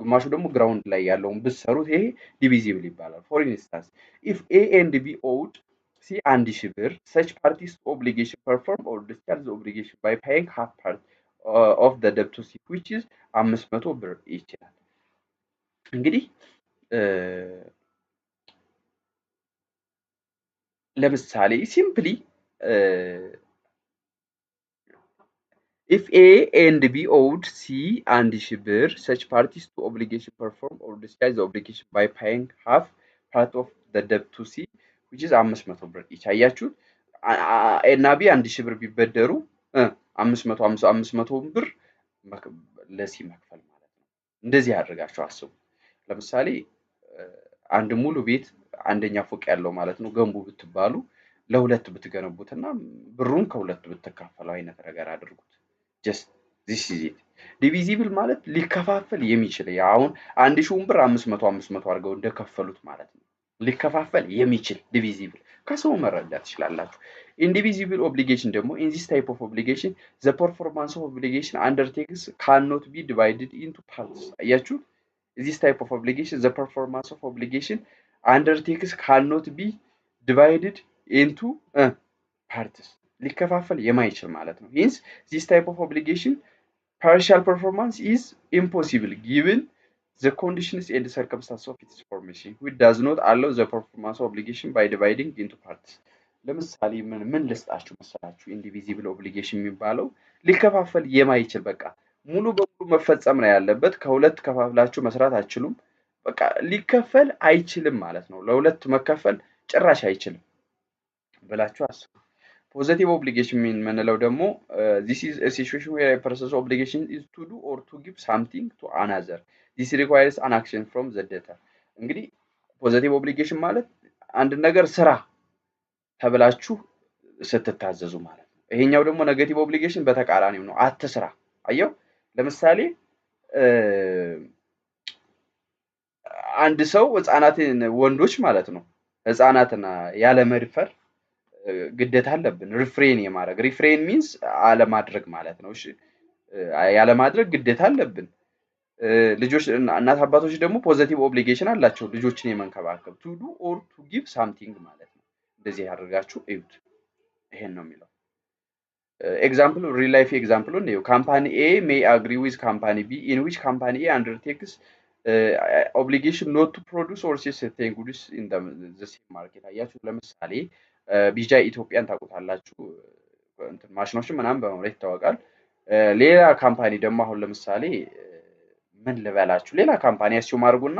ግማሹ ደግሞ ground ላይ ያለውን ብትሰሩት ይሄ divisible ይባላል። For instance, if A and B owed C 1,000 ብር, such parties obligation perform or discharge obligation by paying half part of the debt to C, which is 500 ብር ይችላል። እንግዲህ ለምሳሌ simply if A and B owed C 1,000 ብር, such parties to obligation perform or discharge obligation by paying half part of the debt to C, which is 500 ብር each። አያችሁት? A እና B 1,000 ብር ቢበደሩ 500 500 ብር ለ C መክፈል ማለት ነው። እንደዚህ አድርጋችሁ አስቡ። ለምሳሌ አንድ ሙሉ ቤት አንደኛ ፎቅ ያለው ማለት ነው ገንቡ ብትባሉ ለሁለት ብትገነቡትና ብሩን ከሁለት ብትካፈለው አይነት ነገር አድርጉት። Just this is it። Divisible ማለት ሊከፋፈል የሚችል፣ አሁን 1,000ውን ብር 500 500 አድርገው እንደከፈሉት ማለት ነው። ሊከፋፈል የሚችል divisible ከሰው መረዳት ትችላላችሁ። Indivisible obligation ደግሞ ኢን ዚስ ታይፕ ኦፍ ኦብሊጌሽን ዘ ፐርፎርማንስ ኦፍ ኦብሊጌሽን አንደርቴክስ ካኖት ቢ ዲቫይድድ ኢንቱ ፓርትስ። አያችሁ፣ ዚስ ታይፕ ኦፍ ኦብሊጌሽን ዘ ፐርፎርማንስ ኦፍ ኦብሊጌሽን አንደርቴክስ ካኖት ቢ ዲቫይድድ ኢንቱ ፓርትስ፣ ሊከፋፈል የማይችል ማለት ነው። Hence, this type of obligation partial performance is impossible given the conditions and circumstances of its formation, which does not allow the performance obligation by dividing into parts። ለምሳሌ ምን ምን ልስጣችሁ መሰላችሁ? Indivisible obligation የሚባለው ሊከፋፈል የማይችል፣ በቃ ሙሉ በሙሉ መፈጸም ነው ያለበት። ከሁለት ከፋፍላችሁ መስራት አትችሉም። በቃ ሊከፈል አይችልም ማለት ነው። ለሁለት መከፈል ጭራሽ አይችልም ብላችሁ አስቡ። Positive obligation የምንለው ደግሞ this is a situation where a person's obligation is to do or to give something to another. This requires an action from the debtor። እንግዲህ positive obligation ማለት አንድ ነገር ስራ ተብላችሁ ስትታዘዙ ማለት ነው። ይሄኛው ደግሞ negative obligation በተቃራኒው ነው፣ አትስራ። አየው፣ ለምሳሌ አንድ ሰው ህፃናትን፣ ወንዶች ማለት ነው፣ ህፃናትን ያለ መድፈር ግዴታ አለብን። Refrain የማድረግ፣ refrain means አለማድረግ ማለት ነው። እሺ፣ ያለማድረግ ግዴታ አለብን። ልጆች፣ እናት አባቶች ደግሞ positive obligation አላቸው ልጆችን የመንከባከብ፣ to do or to give something ማለት ነው። እንደዚህ አድርጋችሁ እዩት። ይሄን ነው የሚለው። Example, real life example ነው። Company A may agree with company B in which company A undertakes obligation not to produce or sell certain goods in the same market። አያችሁ፣ ለምሳሌ ቢጃይ ኢትዮጵያን ታውቁታላችሁ። እንትን ማሽኖችን ምናምን በማምረት ይታወቃል። ሌላ company ደግሞ አሁን ለምሳሌ ምን ልበላችሁ፣ ሌላ company assume አድርጉና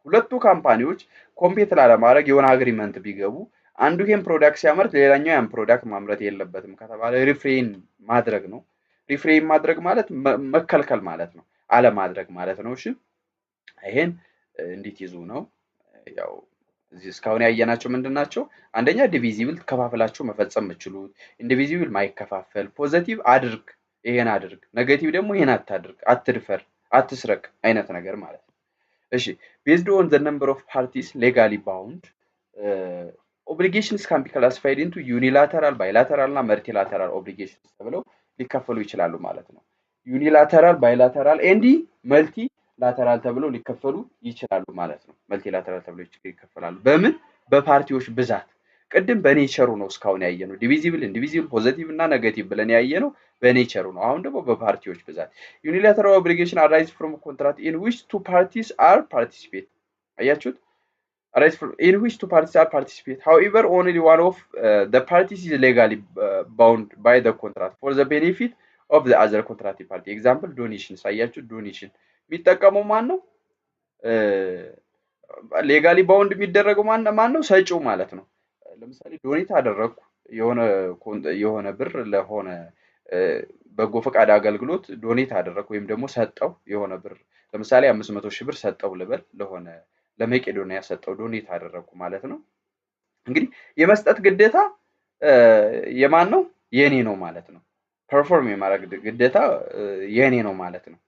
ሁለቱ company ዎች compete ላለማድረግ የሆነ agreement ቢገቡ አንዱ ይሄን product ሲያመርት ሌላኛው ያን product ማምረት የለበትም ከተባለ refrain ማድረግ ነው። Refrain ማድረግ ማለት መከልከል ማለት ነው፣ አለማድረግ ማለት ነው። እሺ፣ ይሄን እንዴት ይዙ ነው። ያው እዚህ እስካሁን ያየናቸው ምንድን ናቸው? አንደኛ divisible ከፋፍላችሁ መፈጸም የምችሉት፣ indivisible ማይከፋፈል፣ positive አድርግ ይሄን አድርግ፣ negative ደግሞ ይሄን አታድርግ፣ አትድፈር፣ አትስረቅ አይነት ነገር ማለት ነው። እሺ፣ based on the number of parties legally bound, obligations can be classified into unilateral፣ bilateral እና multilateral obligations ተብለው ሊከፈሉ ይችላሉ ማለት ነው። Unilateral፣ bilateral and multilateral ተብለው ሊከፈሉ ይችላሉ ማለት ነው። Multilateral ተብለው ይከፈላሉ። በምን? በፓርቲዎች ብዛት። ቅድም በ nature ኡ ነው እስካሁን ያየነው። Divisible፣ indivisible፣ positive እና negative ብለን ያየነው በ nature ኡ ነው። አሁን ደግሞ በፓርቲዎች ብዛት። Unilateral obligation arise from contract in which two parties are participate። አያችሁት? Arise from in which two parties are participate. However, only one of the parties is legally bound by the contract for the benefit of the other contracting party. Example, donation። አያችሁ፣ donation የሚጠቀመው ማን ነው? Legally bound የሚደረገው ማን ማን ነው? ሰጪው ማለት ነው። ለምሳሌ donate አደረግኩ የሆነ ብር ለሆነ በጎ ፈቃድ አገልግሎት donate አደረግኩ ወይም ደግሞ ሰጠው የሆነ ብር፣ ለምሳሌ 500,000 ብር ሰጠው ልበል፣ ለሆነ ለመቄዶንያ ሰጠው፣ donate አደረግኩ ማለት ነው። እንግዲህ የመስጠት ግዴታ የማን ነው? የኔ ነው ማለት ነው። Perform የማድረግ ግዴታ የኔ ነው ማለት ነው።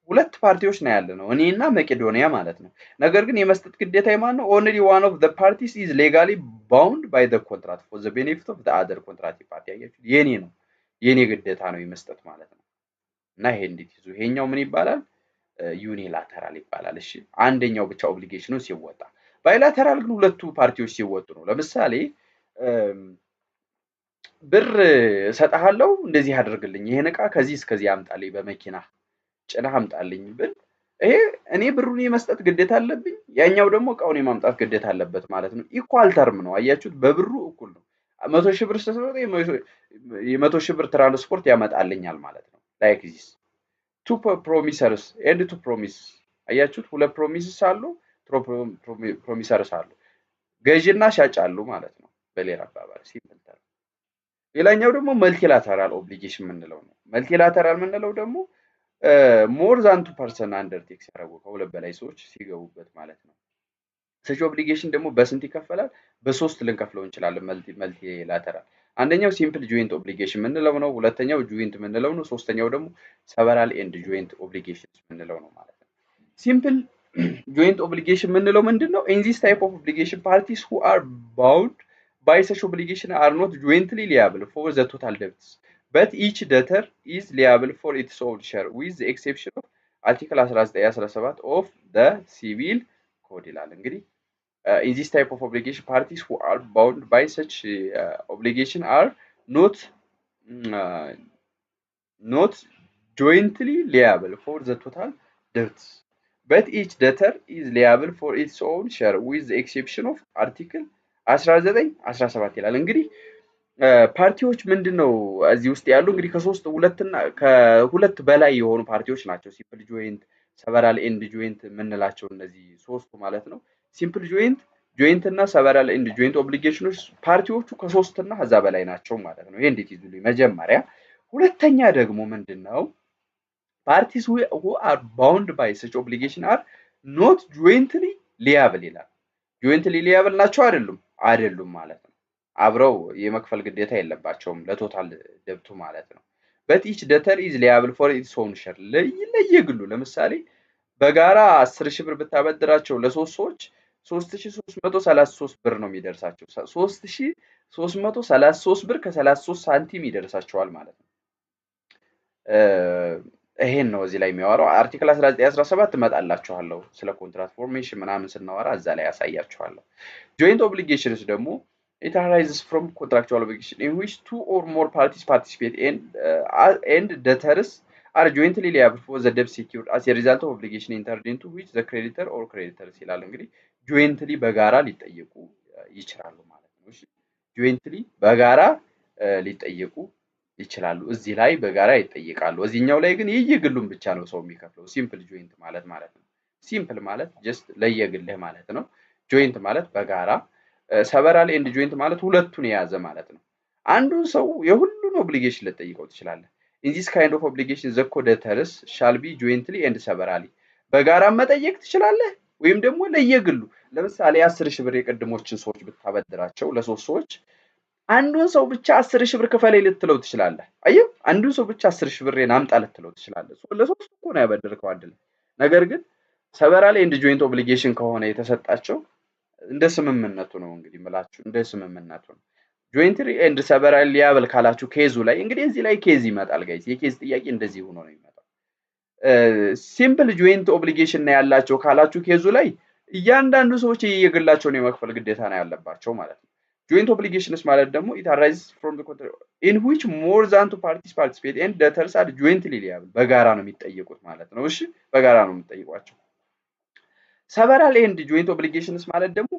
ሁለት ፓርቲዎች ነው ያለነው፣ እኔና መቄዶንያ ማለት ነው። ነገር ግን የመስጠት ግዴታ የማን ነው? Only one of the parties is legally bound by the contract for the benefit of the other contract party። አያችሁ፣ የኔ ነው፣ የኔ ግዴታ ነው የመስጠት ማለት ነው። እና ይሄ እንዴት ይዙ፣ ይሄኛው ምን ይባላል? Unilateral ይባላል። እሺ፣ አንደኛው ብቻ obligation ኑን ሲወጣ። Bilateral ግን ሁለቱ ፓርቲዎች ሲወጡ ነው። ለምሳሌ ብር እሰጥሃለሁ እንደዚህ አድርግልኝ፣ ይሄን እቃ ከዚህ እስከዚህ አምጣልኝ፣ በመኪና ጭነህ አምጣልኝ ብል ይሄ እኔ ብሩን የመስጠት ግዴታ አለብኝ፣ ያኛው ደግሞ እቃውን የማምጣት ግዴታ አለበት ማለት ነው። Equal term ነው። አያችሁት? በብሩ እኩል ነው። 100,000 ብር ስሰጠው የ100,000 ብር ትራንስፖርት ያመጣልኛል ማለት ነው። Like this two promisors and two promise። አያችሁት? ሁለት promises አሉ፣ promisors አሉ፣ ገዢና ሻጭ አሉ ማለት ነው። በሌላ አባባል simple term። ሌላኛው ደግሞ multilateral obligation የምንለው ነው። Multilateral የምንለው ደግሞ more than two person undertake ሲያደርጉ፣ ከሁለት በላይ ሰዎች ሲገቡበት ማለት ነው። Such obligation ደግሞ በስንት ይከፈላል? በሶስት ልንከፍለው እንችላለን። Multilateral አንደኛው simple joint obligation የምንለው ነው። ሁለተኛው joint የምንለው ነው። ሶስተኛው ደግሞ several and joint obligation የምንለው ነው ማለት ነው። Simple joint obligation የምንለው ምንድን ነው? In this type of obligation, parties who are bound by such obligation are not jointly liable for the total debts, but each debtor is liable for its own share, with the exception of article 1917 of the Civil Code ይላል። እንግዲህ in this type of obligation, parties who are bound by such obligation are not jointly liable for the total debts, but each debtor is liable for its own share, with the exception of article 1917 ይላል። እንግዲህ ፓርቲዎች ምንድን ነው እዚህ ውስጥ ያሉ? እንግዲህ ከሶስት ሁለትና ከሁለት በላይ የሆኑ ፓርቲዎች ናቸው። Simple joint፣ several and joint የምንላቸው እነዚህ ሶስቱ ማለት ነው። Simple joint፣ joint እና several and joint obligation ኖች ፓርቲዎቹ ከሶስት እና ከዛ በላይ ናቸው ማለት ነው። ይሄ እንዴት ይዙልኝ መጀመሪያ። ሁለተኛ ደግሞ ምንድን ነው? Parties who are bound by such obligation are not jointly liable ይላል። Jointly liable ናቸው አይደሉም? አይደሉም ማለት ነው። አብረው የመክፈል ግዴታ የለባቸውም ለ total debt ኡ ማለት ነው። But each debtor is liable for its own share። ለየግሉ ለምሳሌ በጋራ 10,000 ብር ብታበድራቸው ለሶስት ሰዎች 3333 ብር ነው የሚደርሳቸው። 3333 ብር ከ33 ሳንቲም ይደርሳቸዋል ማለት ነው። ይሄን ነው እዚህ ላይ የሚያወራው። Article 1917 እመጣላችኋለሁ፣ ስለ contract formation ምናምን ስናወራ እዛ ላይ ያሳያችኋለሁ። Joint obligations ደግሞ it arises from contractual obligation in which two or more parties participate and debtors are jointly liable for the debt secured as a result of obligation entered into with the creditor or creditors ይላል። እንግዲህ jointly በጋራ ሊጠየቁ ይችላሉ ማለት ነው። እሺ፣ jointly በጋራ ሊጠየቁ ይችላሉ። እዚህ ላይ በጋራ ይጠየቃሉ። እዚህኛው ላይ ግን የየግሉን ብቻ ነው ሰው የሚከፍለው። Simple joint ማለት ማለት ነው። Simple ማለት just ለየግልህ ማለት ነው። Joint ማለት በጋራ፣ several and joint ማለት ሁለቱን የያዘ ማለት ነው። አንዱን ሰው የሁሉን obligation ልጠይቀው ትችላለህ። In this kind of obligation, the co-debtors shall be jointly and severally በጋራ መጠየቅ ትችላለህ፣ ወይም ደግሞ ለየግሉ። ለምሳሌ 10,000 ብር የቅድሞችን ሰዎች ብታበድራቸው ለሶስት ሰዎች አንዱን ሰው ብቻ 10,000 ብር ክፈለኝ ልትለው ትችላለህ። አየህ፣ አንዱን ሰው ብቻ 10,000 ብሬን አምጣ ልትለው ትችላለህ። ለሶስቱ እኮ ነው ያበደርከው አንድ ላይ። ነገር ግን several and joint obligation ከሆነ የተሰጣቸው እንደ ስምምነቱ ነው፣ እንግዲህ ምላችሁ እንደ ስምምነቱ ነው። Jointly and several liable ካላችሁ case ኡ ላይ እንግዲህ እዚህ ላይ case ይመጣል guys። የ case ጥያቄ እንደዚህ ሆኖ ነው የሚመጣው። Simple joint obligation ነው ያላቸው ካላችሁ case ኡ ላይ እያንዳንዱ ሰዎች የየግላቸውን የመክፈል ግዴታ ነው ያለባቸው ማለት ነው። Joint obligations ማለት ደግሞ it arises from the contract in which more than two parties participate and debtors are jointly liable። በጋራ ነው የሚጠየቁት ማለት ነው። እሺ፣ በጋራ ነው የሚጠይቋቸው። Several and joint obligations ማለት ደግሞ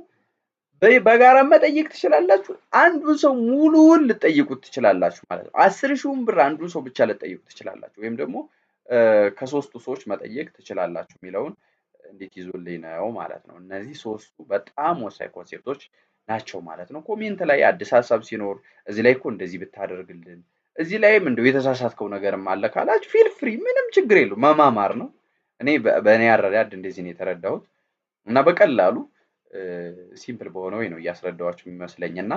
በጋራ መጠየቅ ትችላላችሁ። አንዱን ሰው ሙሉውን ልትጠይቁት ትችላላችሁ ማለት ነው። 10,000ውን ብር አንዱን ሰው ብቻ ልትጠይቁት ትችላላችሁ፣ ወይም ደግሞ ከሶስቱ ሰዎች መጠየቅ ትችላላችሁ የሚለውን እንዴት ይዞልኝ ነው ማለት ነው። እነዚህ ሶስቱ በጣም ወሳኝ concept ኦች ናቸው ማለት ነው። Comment ላይ አዲስ ሀሳብ ሲኖር፣ እዚህ ላይ እኮ እንደዚህ ብታደርግልን፣ እዚህ ላይም እንደው የተሳሳትከው ነገርም አለ ካላችሁ feel free፣ ምንም ችግር የለውም፣ መማማር ነው። እኔ በእኔ አረዳድ እንደዚህ ነው የተረዳሁት እና በቀላሉ simple በሆነ way ነው እያስረዳኋችሁ የሚመስለኝ እና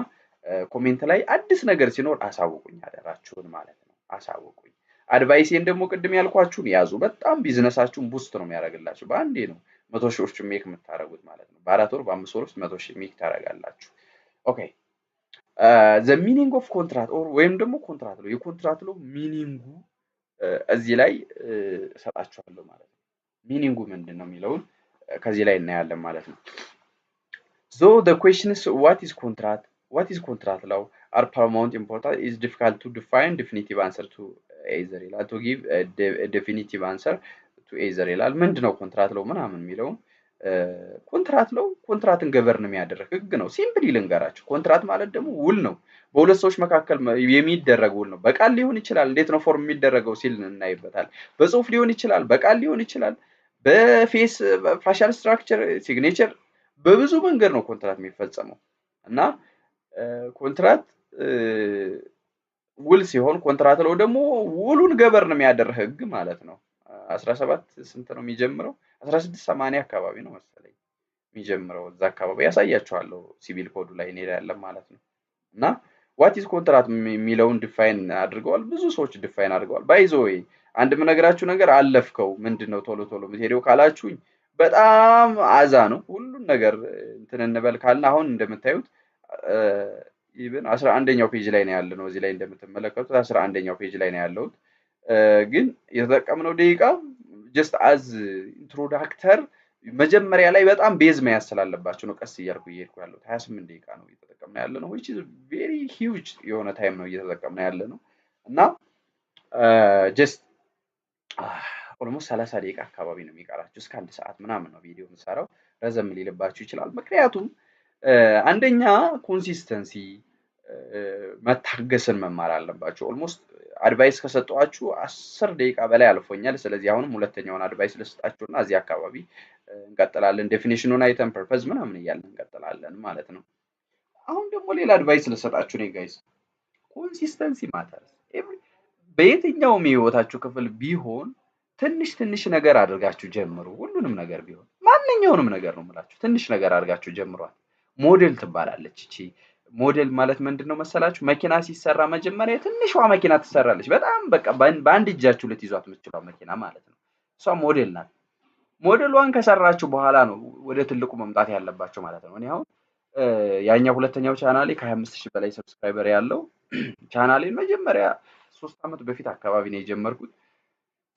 comment ላይ አዲስ ነገር ሲኖር አሳውቁኝ፣ አደራችሁን ማለት ነው። አሳውቁኝ። Advice ኤን ደግሞ ቅድም ያልኳችሁን ያዙ። በጣም business ኣችሁን boost ነው የሚያደርግላችሁ። በአንዴ ነው መቶ ሺዎች make የምታደርጉት ማለት ነው። በ4 ወር፣ በ5 ወር ውስጥ 100,000 make ታደርጋላችሁ። Okay, the meaning of contract or ወይም ደግሞ contract law፣ የ contract law meaning ኡ እዚህ ላይ እሰጣችኋለሁ ማለት ነው። Meaning ኡ ምንድን ነው የሚለውን ከዚህ ላይ እናያለን ማለት ነው። So the questions: what is contract? What is contract law are paramount important is difficult to define definitive answer to either ይላል። To give definitive answer to either ይላል። ምንድን ነው contract law ምናምን የሚለውን፣ contract law ኮንትራትን govern የሚያደርግ ህግ ነው። Simply ልንገራችሁ፣ ኮንትራት ማለት ደግሞ ውል ነው። በሁለት ሰዎች መካከል የሚደረግ ውል ነው። በቃል ሊሆን ይችላል። እንዴት ነው form የሚደረገው ሲል እናይበታል። በጽሁፍ ሊሆን ይችላል፣ በቃል ሊሆን ይችላል፣ በ face facial structure፣ signature፣ በብዙ መንገድ ነው ኮንትራት የሚፈጸመው። እና ኮንትራት ውል ሲሆን contract law ደግሞ ውሉን govern የሚያደርግ ህግ ማለት ነው። 17 ስንት ነው የሚጀምረው? 1680 አካባቢ ነው መሰለኝ የሚጀምረው፣ እዛ አካባቢ ያሳያችኋለሁ። Civil code ኡ ላይ እንሄዳለን ማለት ነው። እና what is contract የሚለውን define አድርገዋል። ብዙ ሰዎች define አድርገዋል። By the way፣ አንድ የምነግራችሁ ነገር፣ አለፍከው ምንድን ነው ቶሎ ቶሎ የምትሄደው ካላችሁኝ በጣም አዛ ነው። ሁሉን ነገር እንትን እንበል ካልን አሁን እንደምታዩት even 11ኛው page ላይ ነው ያለነው። እዚህ ላይ እንደምትመለከቱት 11ኛው page ላይ ነው ያለሁት። ግን የተጠቀምነው ደቂቃ just as introductor መጀመሪያ ላይ በጣም base መያዝ ስላለባቸው ነው ቀስ እያልኩ እየሄድኩ ያለሁት። 28 ደቂቃ ነው እየተጠቀምነው ያለ ነው፣ which is very huge የሆነ time ነው እየተጠቀምነው ያለ ነው። እና just almost 30 ደቂቃ አካባቢ ነው የሚቀራችሁ። እስከ አንድ ሰዓት ምናምን ነው ቪዲዮ የምሰራው። ረዘም ሊልባችሁ ይችላል። ምክንያቱም አንደኛ consistency፣ መታገስን መማር አለባችሁ። Almost advice ከሰጠኋችሁ 10 ደቂቃ በላይ አልፎኛል። ስለዚህ አሁንም ሁለተኛውን advice ልስጣችሁና እዚህ አካባቢ እንቀጥላለን። Definition ኑን አይተን purpose ምናምን እያልን እንቀጥላለን ማለት ነው። አሁን ደግሞ ሌላ advice ልሰጣችሁ ነው guys። Consistency matters። በየትኛውም የህይወታችሁ ክፍል ቢሆን ትንሽ ትንሽ ነገር አድርጋችሁ ጀምሩ። ሁሉንም ነገር ቢሆን፣ ማንኛውንም ነገር ነው የምላችሁ፣ ትንሽ ነገር አድርጋችሁ ጀምሯት። ሞዴል ትባላለች እቺ። ሞዴል ማለት ምንድን ነው መሰላችሁ? መኪና ሲሰራ መጀመሪያ ትንሿ መኪና ትሰራለች። በጣም በቃ በአንድ እጃችሁ ልትይዟት የምትችሏ መኪና ማለት ነው። እሷ ሞዴል ናት። ሞዴሏን ከሰራችሁ በኋላ ነው ወደ ትልቁ መምጣት ያለባችሁ ማለት ነው። እኔ አሁን ያኛው ሁለተኛው ቻናሌ ከ25 ሺህ በላይ subscriber ያለው ቻናሌን መጀመሪያ 3 ዓመት በፊት አካባቢ ነው የጀመርኩት።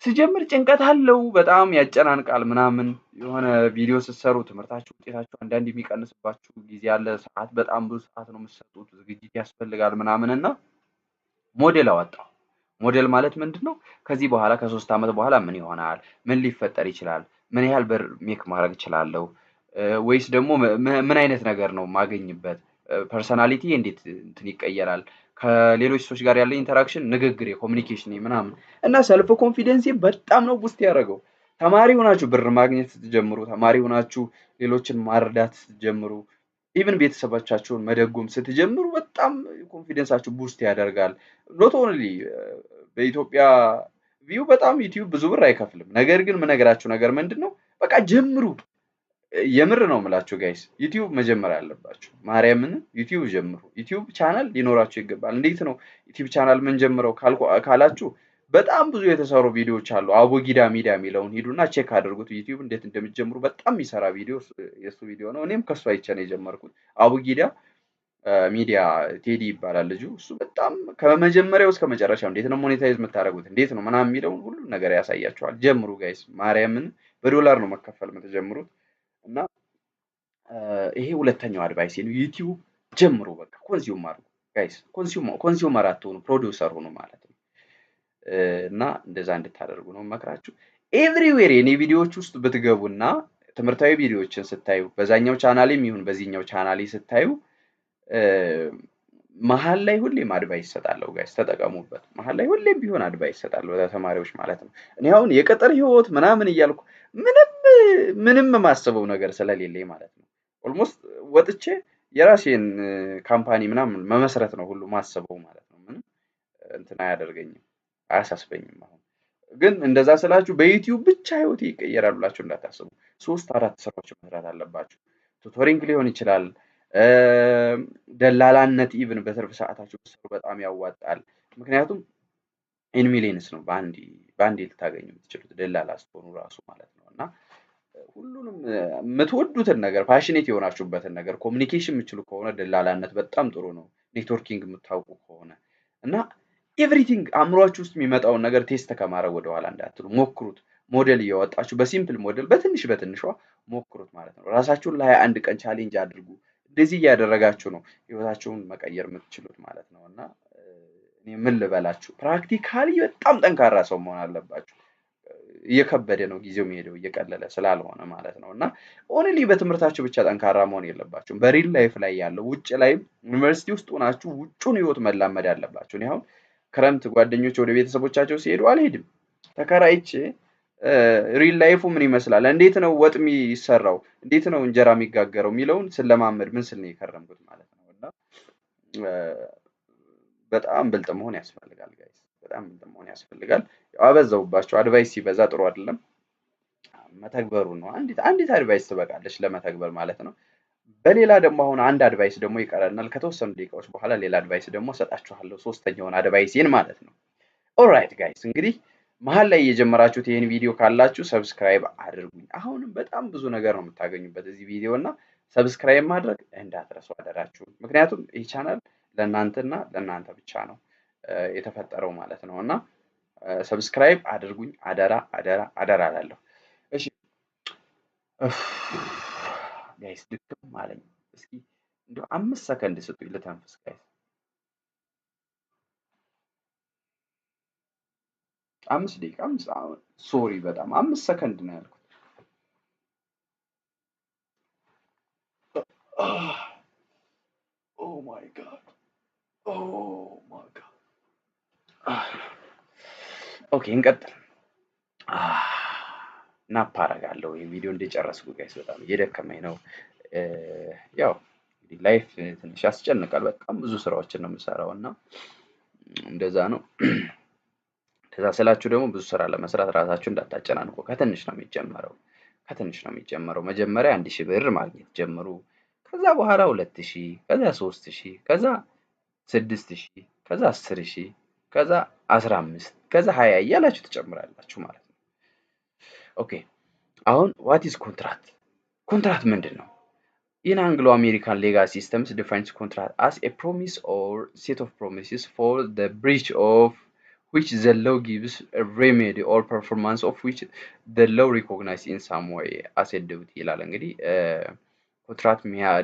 ስጀምር ጭንቀት አለው፣ በጣም ያጨናንቃል ምናምን። የሆነ ቪዲዮ ስትሰሩ ትምህርታችሁ ውጤታችሁ አንዳንድ የሚቀንስባችሁ ጊዜ አለ። ሰዓት በጣም ብዙ ሰዓት ነው የምትሰጡት፣ ዝግጅት ያስፈልጋል ምናምን። እና ሞዴል አወጣሁ። ሞዴል ማለት ምንድን ነው? ከዚህ በኋላ ከ3 ዓመት በኋላ ምን ይሆናል? ምን ሊፈጠር ይችላል? ምን ያህል ብር make ማድረግ እችላለሁ? ወይስ ደግሞ ምን አይነት ነገር ነው የማገኝበት? Personality እንዴት እንትን ይቀየራል? ከሌሎች ሰዎች ጋር ያለ interaction፣ ንግግር፣ የ communication ምናምን እና self confidence በጣም ነው boost ያደረገው። ተማሪ ሆናችሁ ብር ማግኘት ስትጀምሩ፣ ተማሪ ሆናችሁ ሌሎችን ማርዳት ስትጀምሩ፣ even ቤተሰቦቻችሁን መደጎም ስትጀምሩ በጣም confidence ኣችሁ boost ያደርጋል። Not only በኢትዮጵያ view በጣም ዩቲዩብ ብዙ ብር አይከፍልም። ነገር ግን የምነግራችሁ ነገር ምንድን ነው? በቃ ጀምሩ። የምር ነው የምላችሁ guys፣ ዩቲዩብ መጀመር አለባችሁ። ማርያምን ዩቲዩብ ጀምሩ። ዩቲዩብ ቻናል ሊኖራችሁ ይገባል። እንዴት ነው ዩቲዩብ ቻናል ምንጀምረው ካላችሁ በጣም ብዙ የተሰሩ ቪዲዮዎች አሉ። አቡጊዳ ሚዲያ የሚለውን ሂዱና check አድርጉት። ዩቲዩብ እንዴት እንደምትጀምሩ በጣም የሚሰራ ቪዲዮ የእሱ ቪዲዮ ነው። እኔም ከሱ አይቼ ነው የጀመርኩት። አቡጊዳ ሚዲያ ቴዲ ይባላል ልጁ። እሱ በጣም ከመጀመሪያው እስከ መጨረሻው እንዴት ነው monetize የምታደርጉት፣ እንዴት ነው ምናምን የሚለውን ሁሉም ነገር ያሳያችኋል። ጀምሩ guys፣ ማርያምን በዶላር ነው መከፈል የምትጀምሩት። እና ይሄ ሁለተኛው advice ነው። ዩቲዩብ ጀምሩ፣ በቃ consume አድርጉ guys። Consumer አትሆኑ፣ ፕሮዲውሰር ሁኑ ማለት ነው። እና እንደዛ እንድታደርጉ ነው መክራችሁ። Everywhere የኔ ቪዲዮዎች ውስጥ ብትገቡና ትምህርታዊ ቪዲዮዎችን ስታዩ፣ በዛኛው ቻናሌም ይሁን በዚህኛው ቻናሌ ስታዩ፣ መሀል ላይ ሁሌም advice እሰጣለሁ guys፣ ተጠቀሙበት። መሀል ላይ ሁሌም ቢሆን advice እሰጣለሁ ለተማሪዎች ማለት ነው። እኔ አሁን የቅጥር ህይወት ምናምን እያልኩ ምንም ምንም የማስበው ነገር ስለሌለኝ ማለት ነው። Almost ወጥቼ የራሴን company ምናምን መመስረት ነው ሁሉ ማስበው ማለት ነው። ምንም እንትን አያደርገኝም፣ አያሳስበኝም። አሁን ግን እንደዛ ስላችሁ በዩቲዩብ ብቻ ህይወቴ ይቀየራል ብላችሁ እንዳታስቡ። ሶስት አራት ስራዎች መስራት አለባችሁ። Tutoring ሊሆን ይችላል፣ ደላላነት even በትርፍ ሰዓታችሁ ብትሰሩ በጣም ያዋጣል። ምክንያቱም in millions ነው በአንዴ ልታገኙ የምትችሉት ደላላ ስትሆኑ ራሱ ማለት ነው። እና ሁሉንም የምትወዱትን ነገር፣ passionate የሆናችሁበትን ነገር፣ communication የምትችሉ ከሆነ ደላላነት በጣም ጥሩ ነው። Networking የምታውቁ ከሆነ እና everything አእምሯችሁ ውስጥ የሚመጣውን ነገር test ከማድረግ ወደኋላ እንዳትሉ፣ ሞክሩት። ሞዴል እያወጣችሁ በ simple model በትንሽ በትንሿ ሞክሩት ማለት ነው። ራሳችሁን ለ21 ቀን challenge አድርጉ። እንደዚህ እያደረጋችሁ ነው ህይወታችሁን መቀየር የምትችሉት ማለት ነው። እና እኔ ምን ልበላችሁ፣ practically በጣም ጠንካራ ሰው መሆን አለባችሁ። እየከበደ ነው ጊዜው የሚሄደው እየቀለለ ስላልሆነ ማለት ነው። እና only በትምህርታችሁ ብቻ ጠንካራ መሆን የለባችሁም። በ real life ላይ ያለው ውጭ ላይ ዩኒቨርሲቲ ውስጥ ሆናችሁ ውጩን ህይወት መላመድ አለባችሁ። እኔ አሁን ክረምት ጓደኞች ወደ ቤተሰቦቻቸው ሲሄዱ አልሄድም። ተከራይቼ real life ኡ ምን ይመስላል፣ እንዴት ነው ወጥ የሚሰራው፣ እንዴት ነው እንጀራ የሚጋገረው የሚለውን ስለማመድ ምን ስል ነው የከረምኩት ማለት ነው። እና በጣም ብልጥ መሆን ያስፈልጋል guys፣ በጣም ብልጥ መሆን ያስፈልጋል። አበዛውባቸው። Advice ሲበዛ ጥሩ አይደለም። መተግበሩ ነው። አንዲት advice ትበቃለች ለመተግበር ማለት ነው። በሌላ ደግሞ አሁን አንድ advice ደግሞ ይቀረናል። ከተወሰኑ ደቂቃዎች በኋላ ሌላ advice ደግሞ እሰጣችኋለሁ፣ ሶስተኛውን advice ኤን ማለት ነው። Alright guys፣ እንግዲህ መሀል ላይ የጀመራችሁት ይህን ቪዲዮ ካላችሁ subscribe አድርጉኝ። አሁንም በጣም ብዙ ነገር ነው የምታገኙበት እዚህ ቪዲዮ እና subscribe ማድረግ እንዳትረሱ አደራችሁ። ምክንያቱም ይህ ቻናል ለእናንተና ለእናንተ ብቻ ነው የተፈጠረው ማለት ነው እና subscribe አድርጉኝ አደራ አደራ አደራ እላለሁ። እሺ guys፣ ድክም አለኝ። እስኪ እንደው 5 ሰከንድ ስጡኝ ልተንፍስ guys። 5 ደቂቃ፣ 5፣ sorry፣ በጣም 5 ሰከንድ ነው ያልኩት። Oh my God, oh my God። Okay፣ እንቀጥል። Nap አደርጋለሁ ይህ ቪዲዮ እንደጨረስኩ guys፣ በጣም እየደከመኝ ነው። ያው እንግዲህ life ትንሽ ያስጨንቃል። በጣም ብዙ ስራዎችን ነው የምሰራው እና እንደዛ ነው። እንደዛ ስላችሁ ደግሞ ብዙ ስራ ለመስራት ራሳችሁ እንዳታጨናንቁ። ከትንሽ ነው የሚጀመረው። ከትንሽ ነው የሚጀመረው። መጀመሪያ 1,000 ብር ማግኘት ጀምሩ። ከዛ በኋላ 2,000፣ ከዛ 3,000፣ ከዛ 6,000፣ ከዛ 10,000፣ ከዛ 15፣ ከዛ 20 እያላችሁ ትጨምራላችሁ ማለት ነው። Okay፣ አሁን what is contract? Contract ምንድን ነው? In Anglo American legal systems defines contract as a promise or set of promises for the breach of which the law gives a remedy or performance of which the law recognize in some way as a duty ይላል። እንግዲህ contract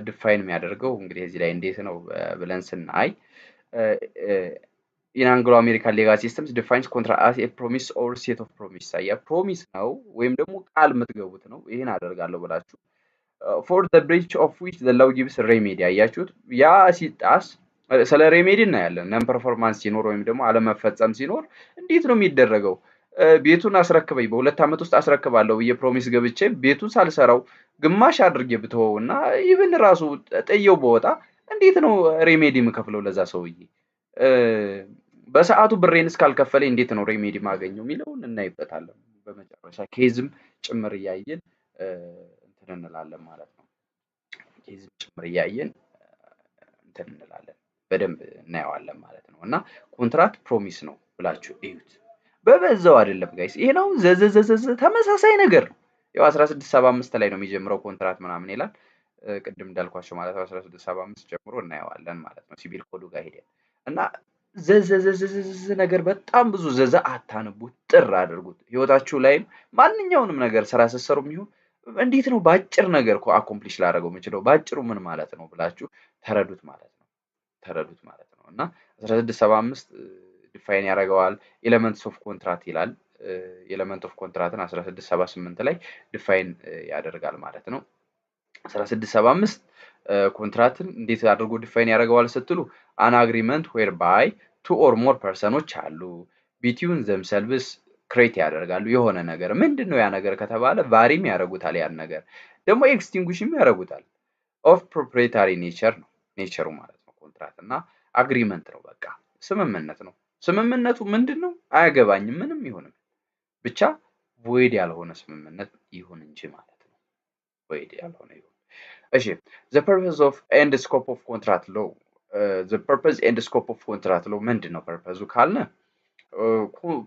define የሚያደርገው እንግዲህ እዚህ ላይ እንዴት ነው ብለን ስናይ፣ in Anglo American legal systems defines contract as a promise or set of promise። አያ promise ነው ወይም ደግሞ ቃል የምትገቡት ነው። ይህን አደርጋለሁ ብላችሁ for the breach of which the law gives remedy። አያችሁት? ያ ሲጣስ ስለ remedy እናያለን። Non performance ሲኖር ወይም ደግሞ አለመፈጸም ሲኖር እንዴት ነው የሚደረገው? ቤቱን አስረክበኝ፣ በ2 ዓመት ውስጥ አስረክባለሁ ብዬ promise ገብቼ ቤቱን ሳልሰራው ግማሽ አድርጌ ብተወው እና even ራሱ ጥየው በወጣ እንዴት ነው remedy የምከፍለው ለዛ ሰውዬ? በሰዓቱ ብሬን እስካልከፈለኝ እንዴት ነው remedy ማገኘው የሚለውን እናይበታለን። በመጨረሻ case ም ጭምር እያየን እንትን እንላለን ማለት ነው። Case ም ጭምር እያየን እንትን እንላለን፣ በደንብ እናየዋለን ማለት ነው። እና contract promise ነው ብላችሁ እዩት። በበዛው አይደለም guys፣ ይሄ ነው ዘዘዘዘዘ ተመሳሳይ ነገር ነው። ያው 1675 ላይ ነው የሚጀምረው contract ምናምን ይላል። ቅድም እንዳልኳቸው ማለት ነው፣ 1675 ጀምሮ እናየዋለን ማለት ነው። Civil code ኡ ጋር ሄደን እና ዘዘዘዘዘ ነገር በጣም ብዙ ዘዘ አታንቡት፣ ጥር አድርጉት። ህይወታችሁ ላይም ማንኛውንም ነገር ስራ ስትሰሩ ይሁን እንዴት ነው በአጭር ነገር እኮ accomplish ላደርገው የምችለው፣ በአጭሩ ምን ማለት ነው ብላችሁ ተረዱት ማለት ነው። ተረዱት ማለት ነው። እና 1675 define ያደርገዋል። Elements of contract ይላል። Element of contract ን 1678 ላይ define ያደርጋል ማለት ነው። 1675 contract ን እንዴት አድርጎ define ያደርገዋል ስትሉ፣ an agreement whereby two or more person ኦች አሉ፣ between themselves create ያደርጋሉ የሆነ ነገር። ምንድን ነው ያ ነገር ከተባለ vary ም ያደርጉታል፣ ያን ነገር ደግሞ extinguish ም ያደርጉታል። Of proprietary nature ነው nature ኡ ማለት ነው። Contract እና agreement ነው፣ በቃ ስምምነት ነው። ስምምነቱ ምንድን ነው አያገባኝም፣ ምንም ይሁንም ብቻ void ያልሆነ ስምምነት ይሁን እንጂ ማለት ነው። Void ያልሆነ ይሁን። እሺ፣ the purpose of and scope of contract law። The purpose and scope of contract law ምንድን ነው purpose ኡ ካልነ፣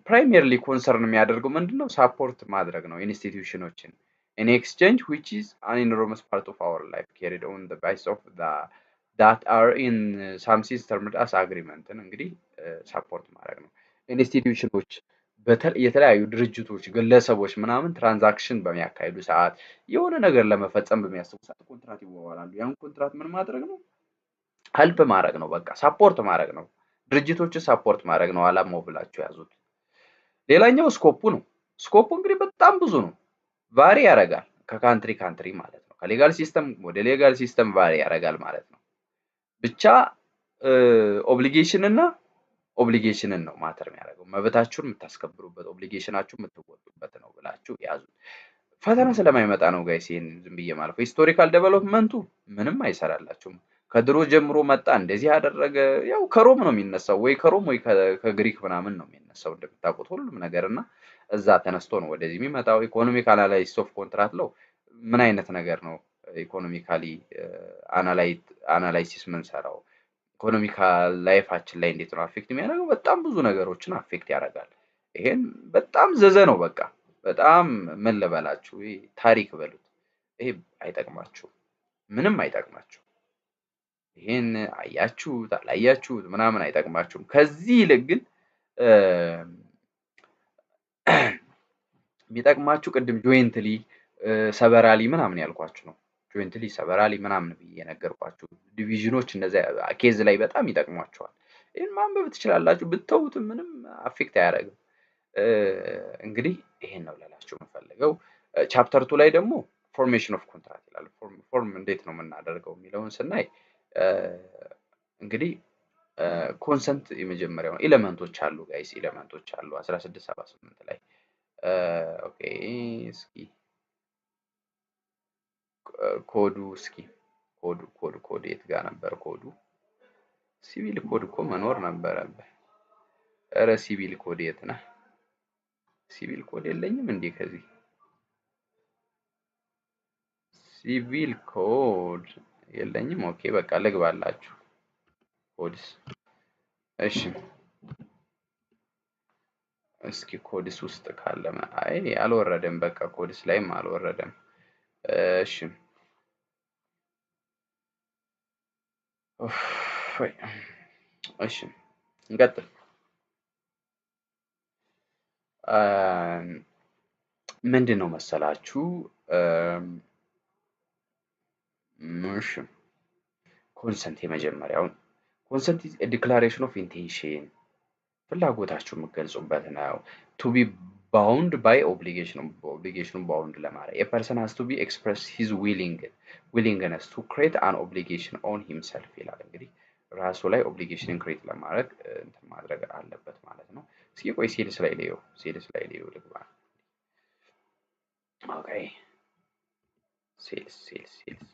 primarily concern የሚያደርገው ምንድን ነው? Support ማድረግ ነው institution ኦችን in exchange, which is an enormous part of our life carried on the base of that are in some sense termed as agreement ን እንግዲህ support ማድረግ ነው። Institution ኦች፣ የተለያዩ ድርጅቶች፣ ግለሰቦች ምናምን transaction በሚያካሂዱ ሰዓት፣ የሆነ ነገር ለመፈጸም በሚያስቡ ሰዓት ኮንትራት ይዋዋላሉ። ያን ኮንትራት ምን ማድረግ ነው? Help ማድረግ ነው። በቃ support ማድረግ ነው። ድርጅቶችን support ማድረግ ነው አላማው ብላችሁ ያዙት። ሌላኛው scope ኡ ነው። Scope ኡ እንግዲህ በጣም ብዙ ነው። Vary ያደርጋል ከ country country ማለት ነው። ከ legal system ወደ legal system vary ያደርጋል ማለት ነው። ብቻ obligation እና obligation ን ነው matter የሚያደርገው። መብታችሁን የምታስከብሩበት፣ obligation ኣችሁን የምትወጡበት ነው ብላችሁ ያዙት። ፈተና ስለማይመጣ ነው guys ይሄን ዝም ብዬ ማለት። Historical development ኡ ምንም አይሰራላችሁም። ከድሮ ጀምሮ መጣ፣ እንደዚህ ያደረገ፣ ያው ከሮም ነው የሚነሳው፣ ወይ ከሮም ወይ ከግሪክ ምናምን ነው የሚነሳው እንደምታውቁት ሁሉም ነገር፣ እና እዛ ተነስቶ ነው ወደዚህ የሚመጣው። Economic analysis of contract law ምን አይነት ነገር ነው? Economically analysis ምንሰራው economical life ኣችን ላይ እንዴት ነው affect የሚያደርገው? በጣም ብዙ ነገሮችን affect ያደርጋል። ይሄን በጣም ዘዘ ነው፣ በቃ በጣም ምን ልበላችሁ፣ ይሄ ታሪክ በሉት። ይሄ አይጠቅማችሁም፣ ምንም አይጠቅማችሁም። ይሄን አያችሁት አላያችሁት ምናምን አይጠቅማችሁም። ከዚህ ይልቅ ግን የሚጠቅማችሁ ቅድም jointly፣ severally ምናምን ያልኳችሁ ነው። Jointly፣ severally ምናምን ብዬ የነገርኳችሁ division ኖች እነዚያ case ላይ በጣም ይጠቅሟቸዋል። ይህን ማንበብ ትችላላችሁ፣ ብትተዉትም ምንም affect አያደርግም። እንግዲህ ይሄን ነው ልላችሁ የምፈልገው። Chapter 2 ላይ ደግሞ formation of contract ይላል። Form እንዴት ነው የምናደርገው የሚለውን ስናይ እንግዲህ consent የመጀመሪያው element ኦች አሉ guys፣ element ኦች አሉ 1678 ላይ። Okay፣ እስኪ ኮዱ፣ እስኪ code ኡ code code የት ጋር ነበር code ኡ? Civil code እኮ መኖር ነበረበት። ኧረ civil code የት ነህ? Civil code የለኝም እንዴ? ከዚህ civil code የለኝም። Okay፣ በቃ ልግባላችሁ codes። እሺ፣ እስኪ codes ውስጥ ካለ፣ አይ አልወረደም። በቃ codes ላይም አልወረደም። እሺ እሺ እንቀጥል። ምንድን ነው መሰላችሁ? እሺ፣ consent የመጀመሪያውን፣ consent declaration of intention፣ ፍላጎታችሁ የምትገልጹበት ነው። To be bound by obligation፣ obligation ኑን bound ለማድረግ a person has to be express his willingness to create an obligation on himself ይላል። እንግዲህ ራሱ ላይ obligation ን create ለማድረግ እንትን ማድረግ አለበት ማለት ነው። እስኪ ቆይ sales ላይ ልየው፣ sales ላይ ልየው ልግባ። Okay፣ sales sales sales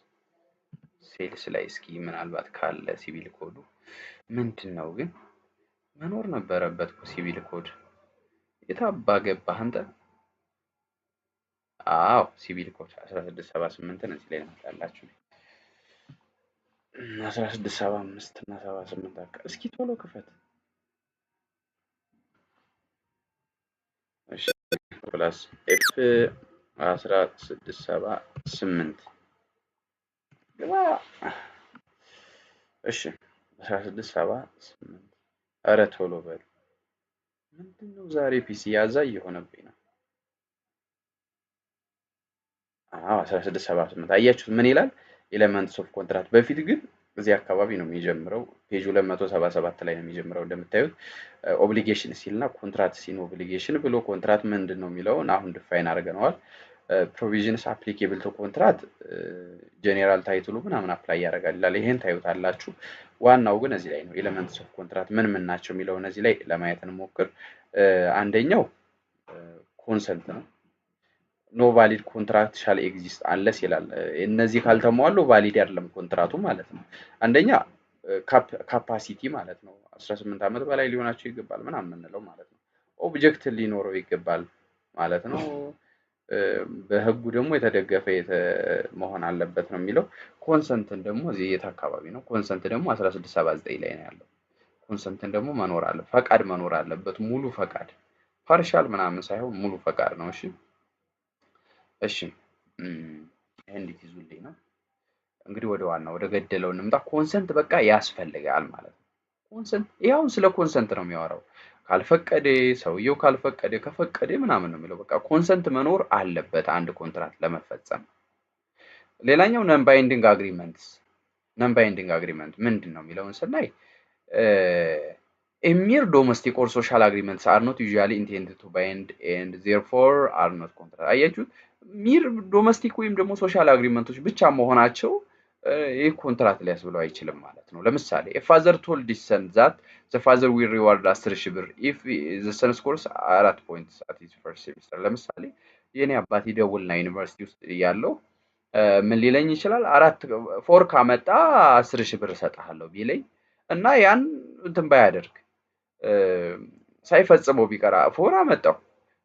sales ላይ እስኪ ምናልባት ካለ civil code ኡ። ምንድን ነው ግን? መኖር ነበረበት እኮ civil code። የታባ ገባህ አንተ? አዎ፣ civil code 1678ን እዚህ ላይ ናመጣላችሁ። 1675 እና 78 አካ እስኪ ቶሎ ክፈት። እሺ፣ plus F 1678 ግባ። እሺ፣ 1678። ኧረ ቶሎ በል። ምንድነው ዛሬ PC ያዛ እየሆነብኝ ነው። አዎ፣ 1678 አያችሁት ምን ይላል? Elements of contract። በፊት ግን እዚህ አካባቢ ነው የሚጀምረው። Page 277 ላይ ነው የሚጀምረው። እንደምታዩት obligation ሲልና contract ሲን obligation ብሎ ኮንትራት ምንድን ነው የሚለውን አሁን define አድርገነዋል። Provisions applicable to contract፣ general title ኡ ምናምን apply ያደርጋል ይላል። ይሄን ታዩታላችሁ። ዋናው ግን እዚህ ላይ ነው። Elements of contract ምን ምን ናቸው የሚለውን እዚህ ላይ ለማየት እንሞክር። አንደኛው consent ነው። No valid contract shall exist unless ይላል። እነዚህ ካልተሟሉ valid አይደለም ኮንትራቱ ማለት ነው። አንደኛ capacity ማለት ነው። 18 ዓመት በላይ ሊሆናቸው ይገባል ምናምን የምንለው ማለት ነው። Object ሊኖረው ይገባል ማለት ነው። በህጉ ደግሞ የተደገፈ መሆን አለበት ነው የሚለው። Consent ን ደግሞ እዚህ የት አካባቢ ነው? Consent ደግሞ 1679 ላይ ነው ያለው። Consent ን ደግሞ መኖር አለ፣ ፈቃድ መኖር አለበት። ሙሉ ፈቃድ፣ partial ምናምን ሳይሆን ሙሉ ፈቃድ ነው። እሺ እሺ፣ ይሄ እንዴት ይዙልኝ ነው። እንግዲህ ወደ ዋናው ወደ ገደለው እንምጣ። Consent በቃ ያስፈልጋል ማለት ነው። Consent ይሄ አሁን ስለ consent ነው የሚያወራው። ካልፈቀደ፣ ሰውየው ካልፈቀደ፣ ከፈቀደ ምናምን ነው የሚለው። በቃ consent መኖር አለበት አንድ ኮንትራት ለመፈጸም። ሌላኛው non binding agreements። Non binding agreement ምንድን ነው የሚለውን ስናይ፣ mere domestic or social agreements are not usually intended to bind and therefore are not contract። አያችሁት? Mere domestic ወይም ደግሞ social agreement ኦች ብቻ መሆናቸው ይህ ኮንትራት ሊያስብለው አይችልም ማለት ነው። ለምሳሌ father told his son that the father will reward 10,000 ብር if the son scores 4 point at his first semester። ለምሳሌ የኔ አባት ይደውልና ዩኒቨርሲቲ ውስጥ ያለው ምን ሊለኝ ይችላል? አራት four ካመጣ 10,000 ብር እሰጥሃለሁ ቢለኝ እና ያን እንትን ባያደርግ፣ ሳይፈጽመው ቢቀር፣ four አመጣው፣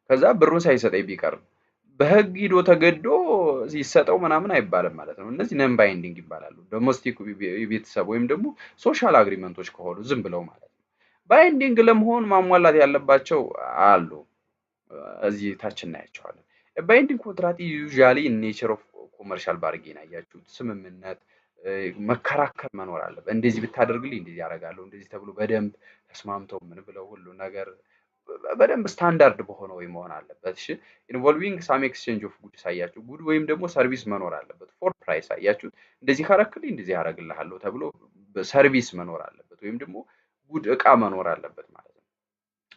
ከዛ ብሩን ሳይሰጠኝ ቢቀር በህግ ሂዶ ተገዶ ሲሰጠው ምናምን አይባልም ማለት ነው። እነዚህ non binding ይባላሉ። Domestic የቤተሰብ ወይም ደግሞ social agreement ኦች ከሆኑ ዝም ብለው ማለት ነው። Binding ለመሆን ማሟላት ያለባቸው አሉ። እዚህ ታች እናያቸዋለን። Binding contract usually nature of commercial bargain። አያችሁት? ስምምነት መከራከር መኖር አለበት። እንደዚህ ብታደርግልኝ እንደዚህ ያደርጋለሁ፣ እንደዚህ ተብሎ በደንብ ተስማምተው ምን ብለው ሁሉ ነገር በደንብ ስታንዳርድ በሆነ ወይ መሆን አለበት። እሺ፣ involving some exchange of goods። አያችሁ፣ good ወይም ደግሞ service መኖር አለበት። For price። አያችሁት፣ እንደዚህ ካረክልኝ እንደዚህ ያደርግልሃለሁ ተብሎ service መኖር አለበት ወይም ደግሞ good እቃ መኖር አለበት ማለት ነው።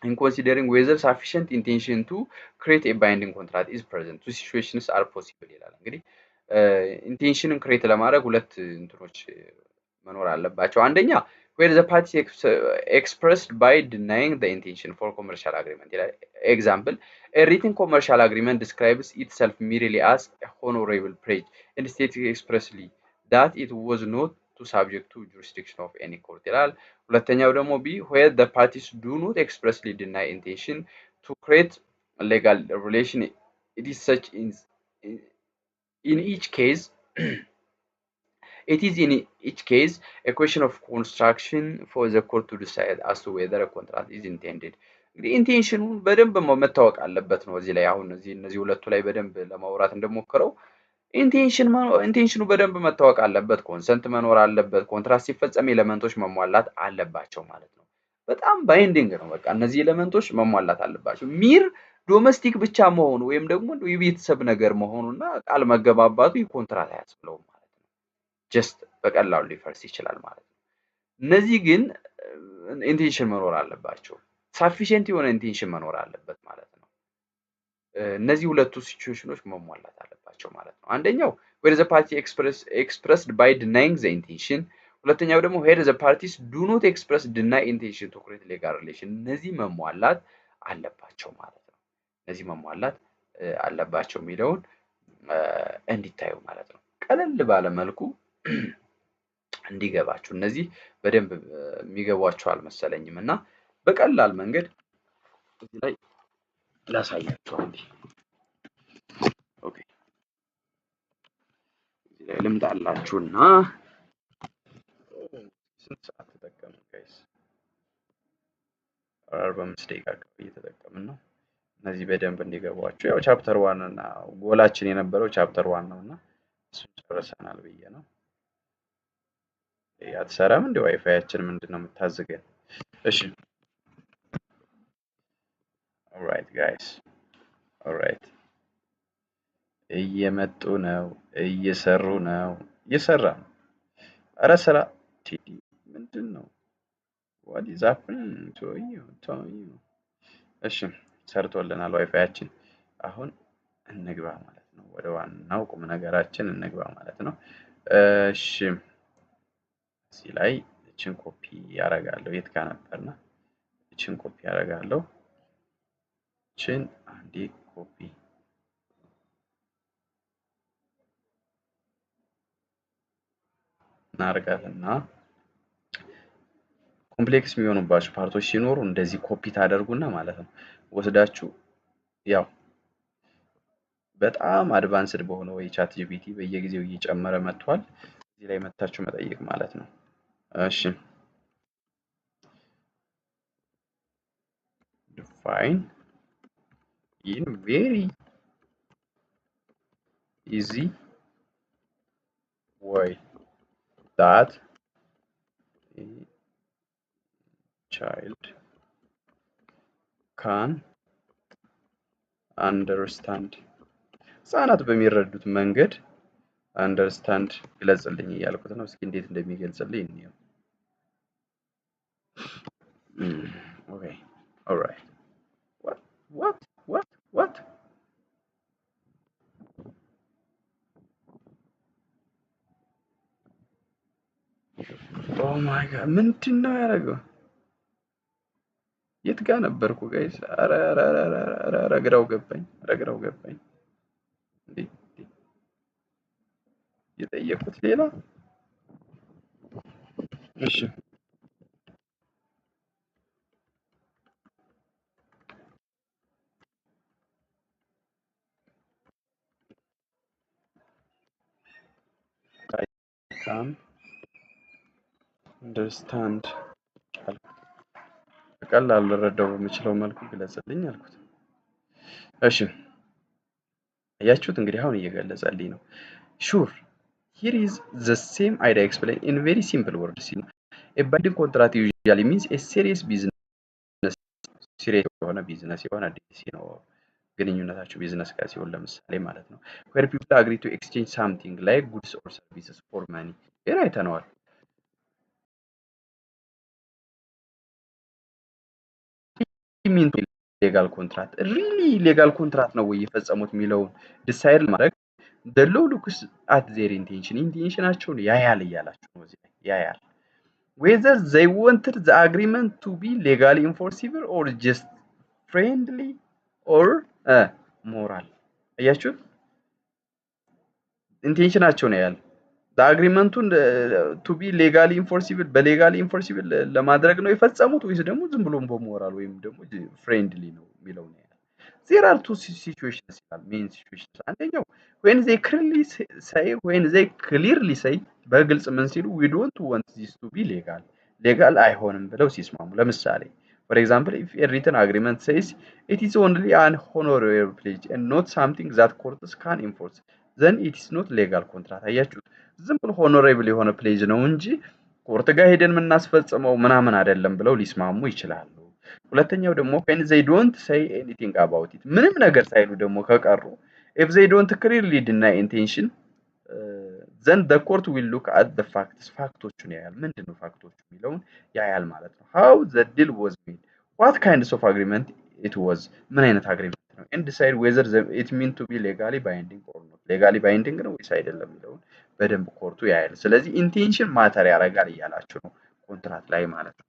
In considering whether sufficient intention to create a binding contract is present, two situations are possible ይላል። እንግዲህ intention ን create ለማድረግ ሁለት እንትኖች መኖር አለባቸው። አንደኛ where the party expressed by denying the intention for commercial agreement ይላል። Example, a written commercial agreement describes itself merely as honorable pledge and states expressly that it was not to subject to jurisdiction of any court ይላል። ሁለተኛው ደግሞ B, where the parties do not expressly deny intention to create legal relation. It is in each case a question of construction for the court to decide as to whether a contract is intended። እንግዲህ intention ኑን በደንብ መታወቅ አለበት ነው። እዚህ ላይ አሁን እዚህ እነዚህ ሁለቱ ላይ በደንብ ለማውራት እንደሞከረው intention ኑ በደንብ መታወቅ አለበት። Consent መኖር አለበት። ኮንትራት ሲፈጸም element ኦች መሟላት አለባቸው ማለት ነው። በጣም binding ነው። በቃ እነዚህ element ኦች መሟላት አለባቸው። Mere domestic ብቻ መሆኑ ወይም ደግሞ የቤተሰብ ነገር መሆኑና ቃል መገባባቱ ኮንትራት አያስብለውም ማለት ነው። Just በቀላሉ ሊፈርስ ይችላል ማለት ነው። እነዚህ ግን intention መኖር አለባቸው። Sufficient የሆነ intention መኖር አለበት ማለት ነው። እነዚህ ሁለቱ ሲቹዌሽኖች መሟላት አለባቸው ማለት ነው። አንደኛው where the party expressed by denying the intention፣ ሁለተኛው ደግሞ where the parties do not express deny intention to create legal relation። እነዚህ መሟላት አለባቸው ማለት ነው። እነዚህ መሟላት አለባቸው የሚለውን እንዲታዩ ማለት ነው። ቀለል ባለ መልኩ እንዲገባችሁ፣ እነዚህ በደንብ የሚገቧችሁ አልመሰለኝም እና በቀላል መንገድ እዚህ ላይ ላሳያችሁ አንዴ። Okay፣ እዚህ ላይ ልምጣላችሁና ስንት ሰዓት ተጠቀምን guys? 45 ደቂቃ አካባቢ እየተጠቀምን ነው። እነዚህ በደንብ እንዲገቧችሁ ያው chapter one እና ጎላችን የነበረው chapter one ነው እና እሱን ጨርሰናል ብዬ ነው። አትሰራም እንደ ዋይፋያችን ምንድን ነው የምታዝገን? እሺ፣ alright guys, alright፣ እየመጡ ነው፣ እየሰሩ ነው፣ እየሰራ ነው። ኧረ ስራ ቲዲ ምንድን ነው? What is happening to you to you? እሺ፣ ሰርቶልናል ዋይፋያችን። አሁን እንግባ ማለት ነው። ወደ ዋናው ቁም ነገራችን እንግባ ማለት ነው። እሺ፣ እዚህ ላይ እችን ኮፒ ያደርጋለሁ። የት ጋር ነበርና? እችን ኮፒ ያደርጋለሁ። እችን አንዴ ኮፒ እናደርጋትና complex የሚሆኑባቸው part ኦች ሲኖሩ እንደዚህ ኮፒ ታደርጉና ማለት ነው ወስዳችሁ ያው በጣም advanced በሆነ ወይ ChatGPT በየጊዜው እየጨመረ መጥቷል። እዚህ ላይ መታችሁ መጠየቅ ማለት ነው። እሺ፣ define in very easy way that a child can understand፣ ህጻናት በሚረዱት መንገድ understand ግለጽልኝ እያልኩት ነው። እስኪ እንዴት እንደሚገልጽልኝ እንየው። Okay, alright, what, what, what, what? Oh my God, ምንድን ነው ያደረገው? የት ጋር ነበርኩ guys? ኧረ ኧረ ኧረ ኧረ ኧረ ግራው ገባኝ። ኧረ ግራው ገባኝ። እንዴ የጠየቁት ሌላ። እሺ I can understand አልኩት። በቀላሉ ልረዳው በምችለው መልኩ ግለጽልኝ አልኩት። እሺ አያችሁት እንግዲህ አሁን እየገለጸልኝ ነው። Sure, here is the same idea explained in very simple words. A binding contract usually means a serious business፣ serious የሆነ ቢዝነስ የሆነ አዲስ ነው ግንኙነታችሁ ቢዝነስ ጋር ሲሆን ለምሳሌ ማለት ነው። Where people agree to exchange something like goods or services for money። ይሄን አይተነዋል። Mean legal contract, really legal contract ነው ወይ የፈጸሙት የሚለውን decide ለማድረግ the law looks at their intention፣ intention ኣቸውን ያያል እያላችሁ ነው። እዚህ ላይ ያያል whether they wanted the agreement to be legally enforceable or just friendly or moral። አያችሁት? Intention ኣቸውን ያያል። Agreement ኡን to be legally enforceable፣ በ legally enforceable ለማድረግ ነው የፈጸሙት ወይስ ደግሞ ዝም ብሎ በሞራል ወይም ደግሞ friendly ነው የሚለው ነው ያያል። There are two situations ይላል፣ main situations። አንደኛው when they clearly say፣ በግልጽ ምን ሲሉ፣ "We don't want this to be legal፣ legal አይሆንም" ብለው ሲስማሙ። ለምሳሌ for example, if a written agreement says it is only an honorary pledge and not something that courts can enforce, then it is not legal contract። አያችሁት? ዝም ብሎ honorable የሆነ pledge ነው እንጂ court ጋር ሄደን የምናስፈጽመው ምናምን አይደለም ብለው ሊስማሙ ይችላሉ። ሁለተኛው ደግሞ when they don't say anything about it፣ ምንም ነገር ሳይሉ ደግሞ ከቀሩ፣ if they don't clearly deny intention, then the court will look at the facts፣ fact ኦቹን ያያል። ምንድን ነው fact ኦቹ የሚለውን ያያል ማለት ነው። How the deal was made, what kinds of agreement it was፣ ምን አይነት agreement ነው፣ and decide whether it mean to be legally binding or not፣ legally binding ነው ወይስ አይደለም የሚለውን በደንብ court ኡ ያያል። ስለዚህ intention matter ያደርጋል እያላችሁ ነው contract ላይ ማለት ነው።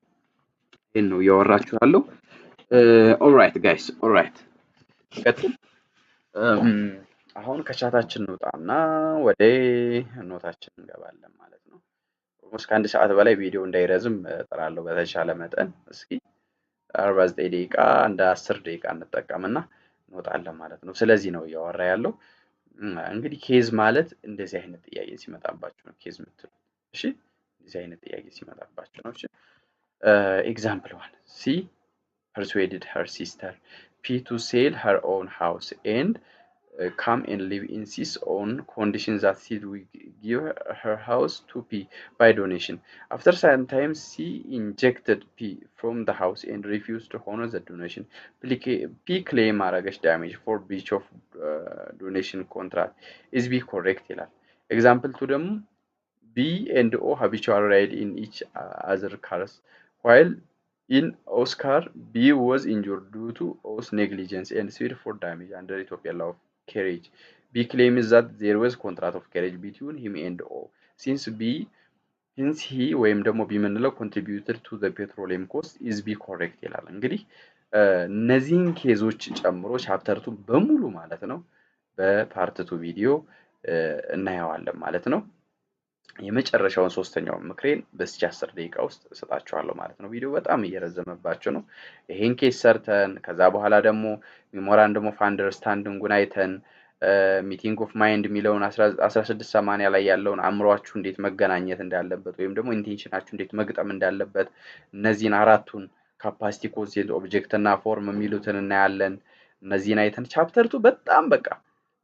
ይህን ነው እያወራችሁ ያለው። Alright guys, alright፣ ቀጥል። አሁን ከ chat ኣችን እንውጣና ወደ note ኣችን እንገባለን ማለት ነው። Almost ከአንድ ሰዓት በላይ ቪዲዮ እንዳይረዝም እጥራለሁ በተቻለ መጠን። እስኪ 49 ደቂቃ፣ እንደ 10 ደቂቃ እንጠቀምና እንወጣለን ማለት ነው። ስለዚህ ነው እያወራ ያለው። እንግዲህ case ማለት እንደዚህ አይነት ጥያቄ ሲመጣባችሁ ነው case የምትሉት። እሺ፣ እንደዚህ አይነት ጥያቄ ሲመጣባችሁ ነው። እሺ፣ example one: C persuaded her sister P to sell her own house and come and live in C's on condition that C will give her house to P by donation. After some time, C ejected P from the house and refused to honor the donation. P claim አረገች damage for breach of donation contract. Is B correct? ይላል። Example two ደግሞ B and O habitually ride in each other cars. While in O's car, B was injured due to O's negligence and sued for damage under Ethiopian law of carriage. B claims that there was contract of carriage between him and O. Since B since he ወይም ደግሞ B የምንለው contributed to the petroleum cost, is B correct? ይላል። እንግዲህ እነዚህን case ኦች ጨምሮ chapter two በሙሉ ማለት ነው በ part two ቪዲዮ እናየዋለን ማለት ነው። የመጨረሻውን ሶስተኛውን ምክሬን በዚች 10 ደቂቃ ውስጥ እሰጣችኋለሁ ማለት ነው። ቪዲዮ በጣም እየረዘመባችሁ ነው። ይሄን case ሰርተን ከዛ በኋላ ደግሞ memorandum of understanding ኡን አይተን meeting of mind የሚለውን 1680 ላይ ያለውን አእምሯችሁ እንዴት መገናኘት እንዳለበት ወይም ደግሞ intention ኣችሁ እንዴት መግጠም እንዳለበት እነዚህን አራቱን capacity፣ consent፣ object እና form የሚሉትን እናያለን። እነዚህን አይተን chapter two በጣም በቃ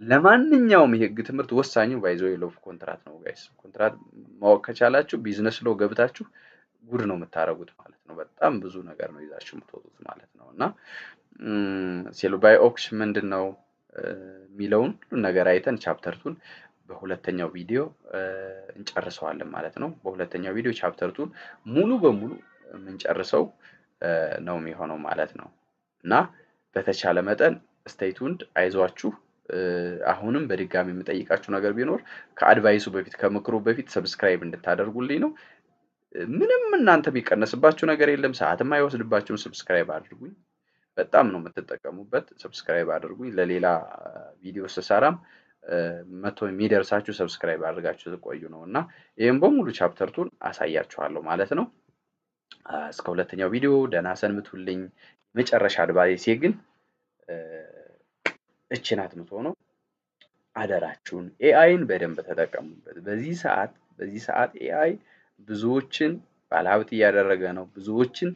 ለማንኛውም የህግ ትምህርት ወሳኙ by the way law of contract ነው guys። Contract ማወቅ ከቻላችሁ business law ገብታችሁ ጉድ ነው የምታደርጉት ማለት ነው። በጣም ብዙ ነገር ነው ይዛችሁ የምትወጡት ማለት ነው። እና sell buy auction ምንድን ነው የሚለውን ሁሉን ነገር አይተን chapter 2ን በሁለተኛው ቪዲዮ እንጨርሰዋለን ማለት ነው። በሁለተኛው ቪዲዮ chapter 2ን ሙሉ በሙሉ የምንጨርሰው ነው የሚሆነው ማለት ነው። እና በተቻለ መጠን stay tuned፣ አይዟችሁ። አሁንም በድጋሚ የምጠይቃችሁ ነገር ቢኖር ከ advice ኡ በፊት፣ ከምክሩ በፊት subscribe እንድታደርጉልኝ ነው። ምንም እናንተ የሚቀነስባችሁ ነገር የለም፣ ሰዓትም አይወስድባችሁም። Subscribe አድርጉኝ። በጣም ነው የምትጠቀሙበት። Subscribe አድርጉኝ። ለሌላ ቪዲዮ ስሰራም መቶ የሚደርሳችሁ subscribe አድርጋችሁ ትቆዩ ነው። እና ይህም በሙሉ chapter 2ን አሳያችኋለሁ ማለት ነው። እስከ ሁለተኛው ቪዲዮ ደህና ሰንብቱልኝ። መጨረሻ advice ኤ ግን እች ናት የምትሆነው። አደራችሁን AI ን በደንብ ተጠቀሙበት። በዚህ ሰዓት AI ብዙዎችን ባለሀብት እያደረገ ነው። ብዙዎችን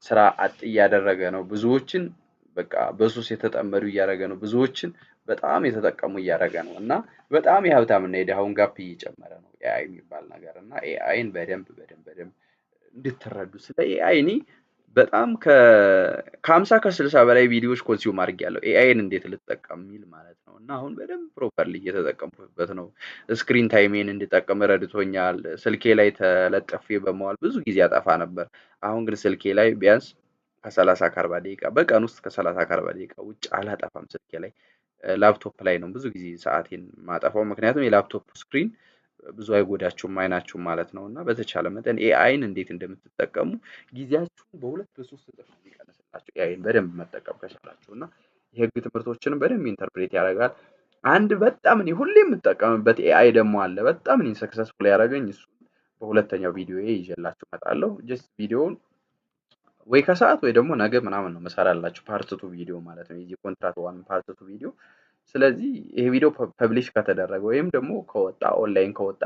ስራ አጥ እያደረገ ነው። ብዙዎችን በቃ በሱስ የተጠመዱ እያደረገ ነው። ብዙዎችን በጣም የተጠቀሙ እያደረገ ነው። እና በጣም የሀብታምና የድሃውን gap እየጨመረ ነው AI የሚባል ነገር። እና AI ን በደንብ በደንብ በደንብ እንድትረዱ፣ ስለ AI እኔ በጣም ከ50 ከ60 በላይ ቪዲዮዎች consume አድርጌያለሁ፣ AI ን እንዴት ልጠቀም የሚል ማለት ነው። እና አሁን በደንብ properly እየተጠቀምኩበት ነው። Screen time ኤን እንድጠቀም ረድቶኛል። ስልኬ ላይ ተለጥፌ በመዋል ብዙ ጊዜ አጠፋ ነበር። አሁን ግን ስልኬ ላይ ቢያንስ ከ30 ከ40 ደቂቃ፣ በቀን ውስጥ ከ30 ከ40 ደቂቃ ውጭ አላጠፋም ስልኬ ላይ። ላፕቶፕ ላይ ነው ብዙ ጊዜ ሰዓቴን ማጠፋው። ምክንያቱም የ laptop screen ብዙ አይጎዳችሁም አይናችሁም ማለት ነው። እና በተቻለ መጠን AI ን እንዴት እንደምትጠቀሙ፣ ጊዜያችሁን በሁለት በሶስት እጥፍ ነው የሚቀንስላችሁ AI ን በደንብ መጠቀም ከቻላችሁ። እና የህግ ትምህርቶችንም በደንብ interpret ያደርጋል። አንድ በጣም እኔ ሁሌ የምጠቀምበት AI ደግሞ አለ። በጣም እኔን successful ያደረገኝ፣ እሱ በሁለተኛው ቪዲዮ ይዤላችሁ እመጣለሁ። Just ቪዲዮውን ወይ ከሰዓት ወይ ደግሞ ነገ ምናምን ነው መሰራላችሁ part 2 ቪዲዮ ማለት ነው። የዚህ contract 1 part 2 ቪዲዮ። ስለዚህ ይሄ ቪዲዮ publish ከተደረገ ወይም ደግሞ ከወጣ፣ ኦንላይን ከወጣ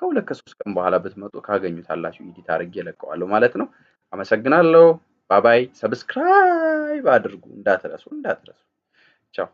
ከ2 ከ3 ቀን በኋላ ብትመጡ ካገኙታላችሁ። Edit አድርጌ እለቀዋለሁ ማለት ነው። አመሰግናለሁ። Bye bye። Subscribe አድርጉ እንዳትረሱ እንዳትረሱ። ቻው።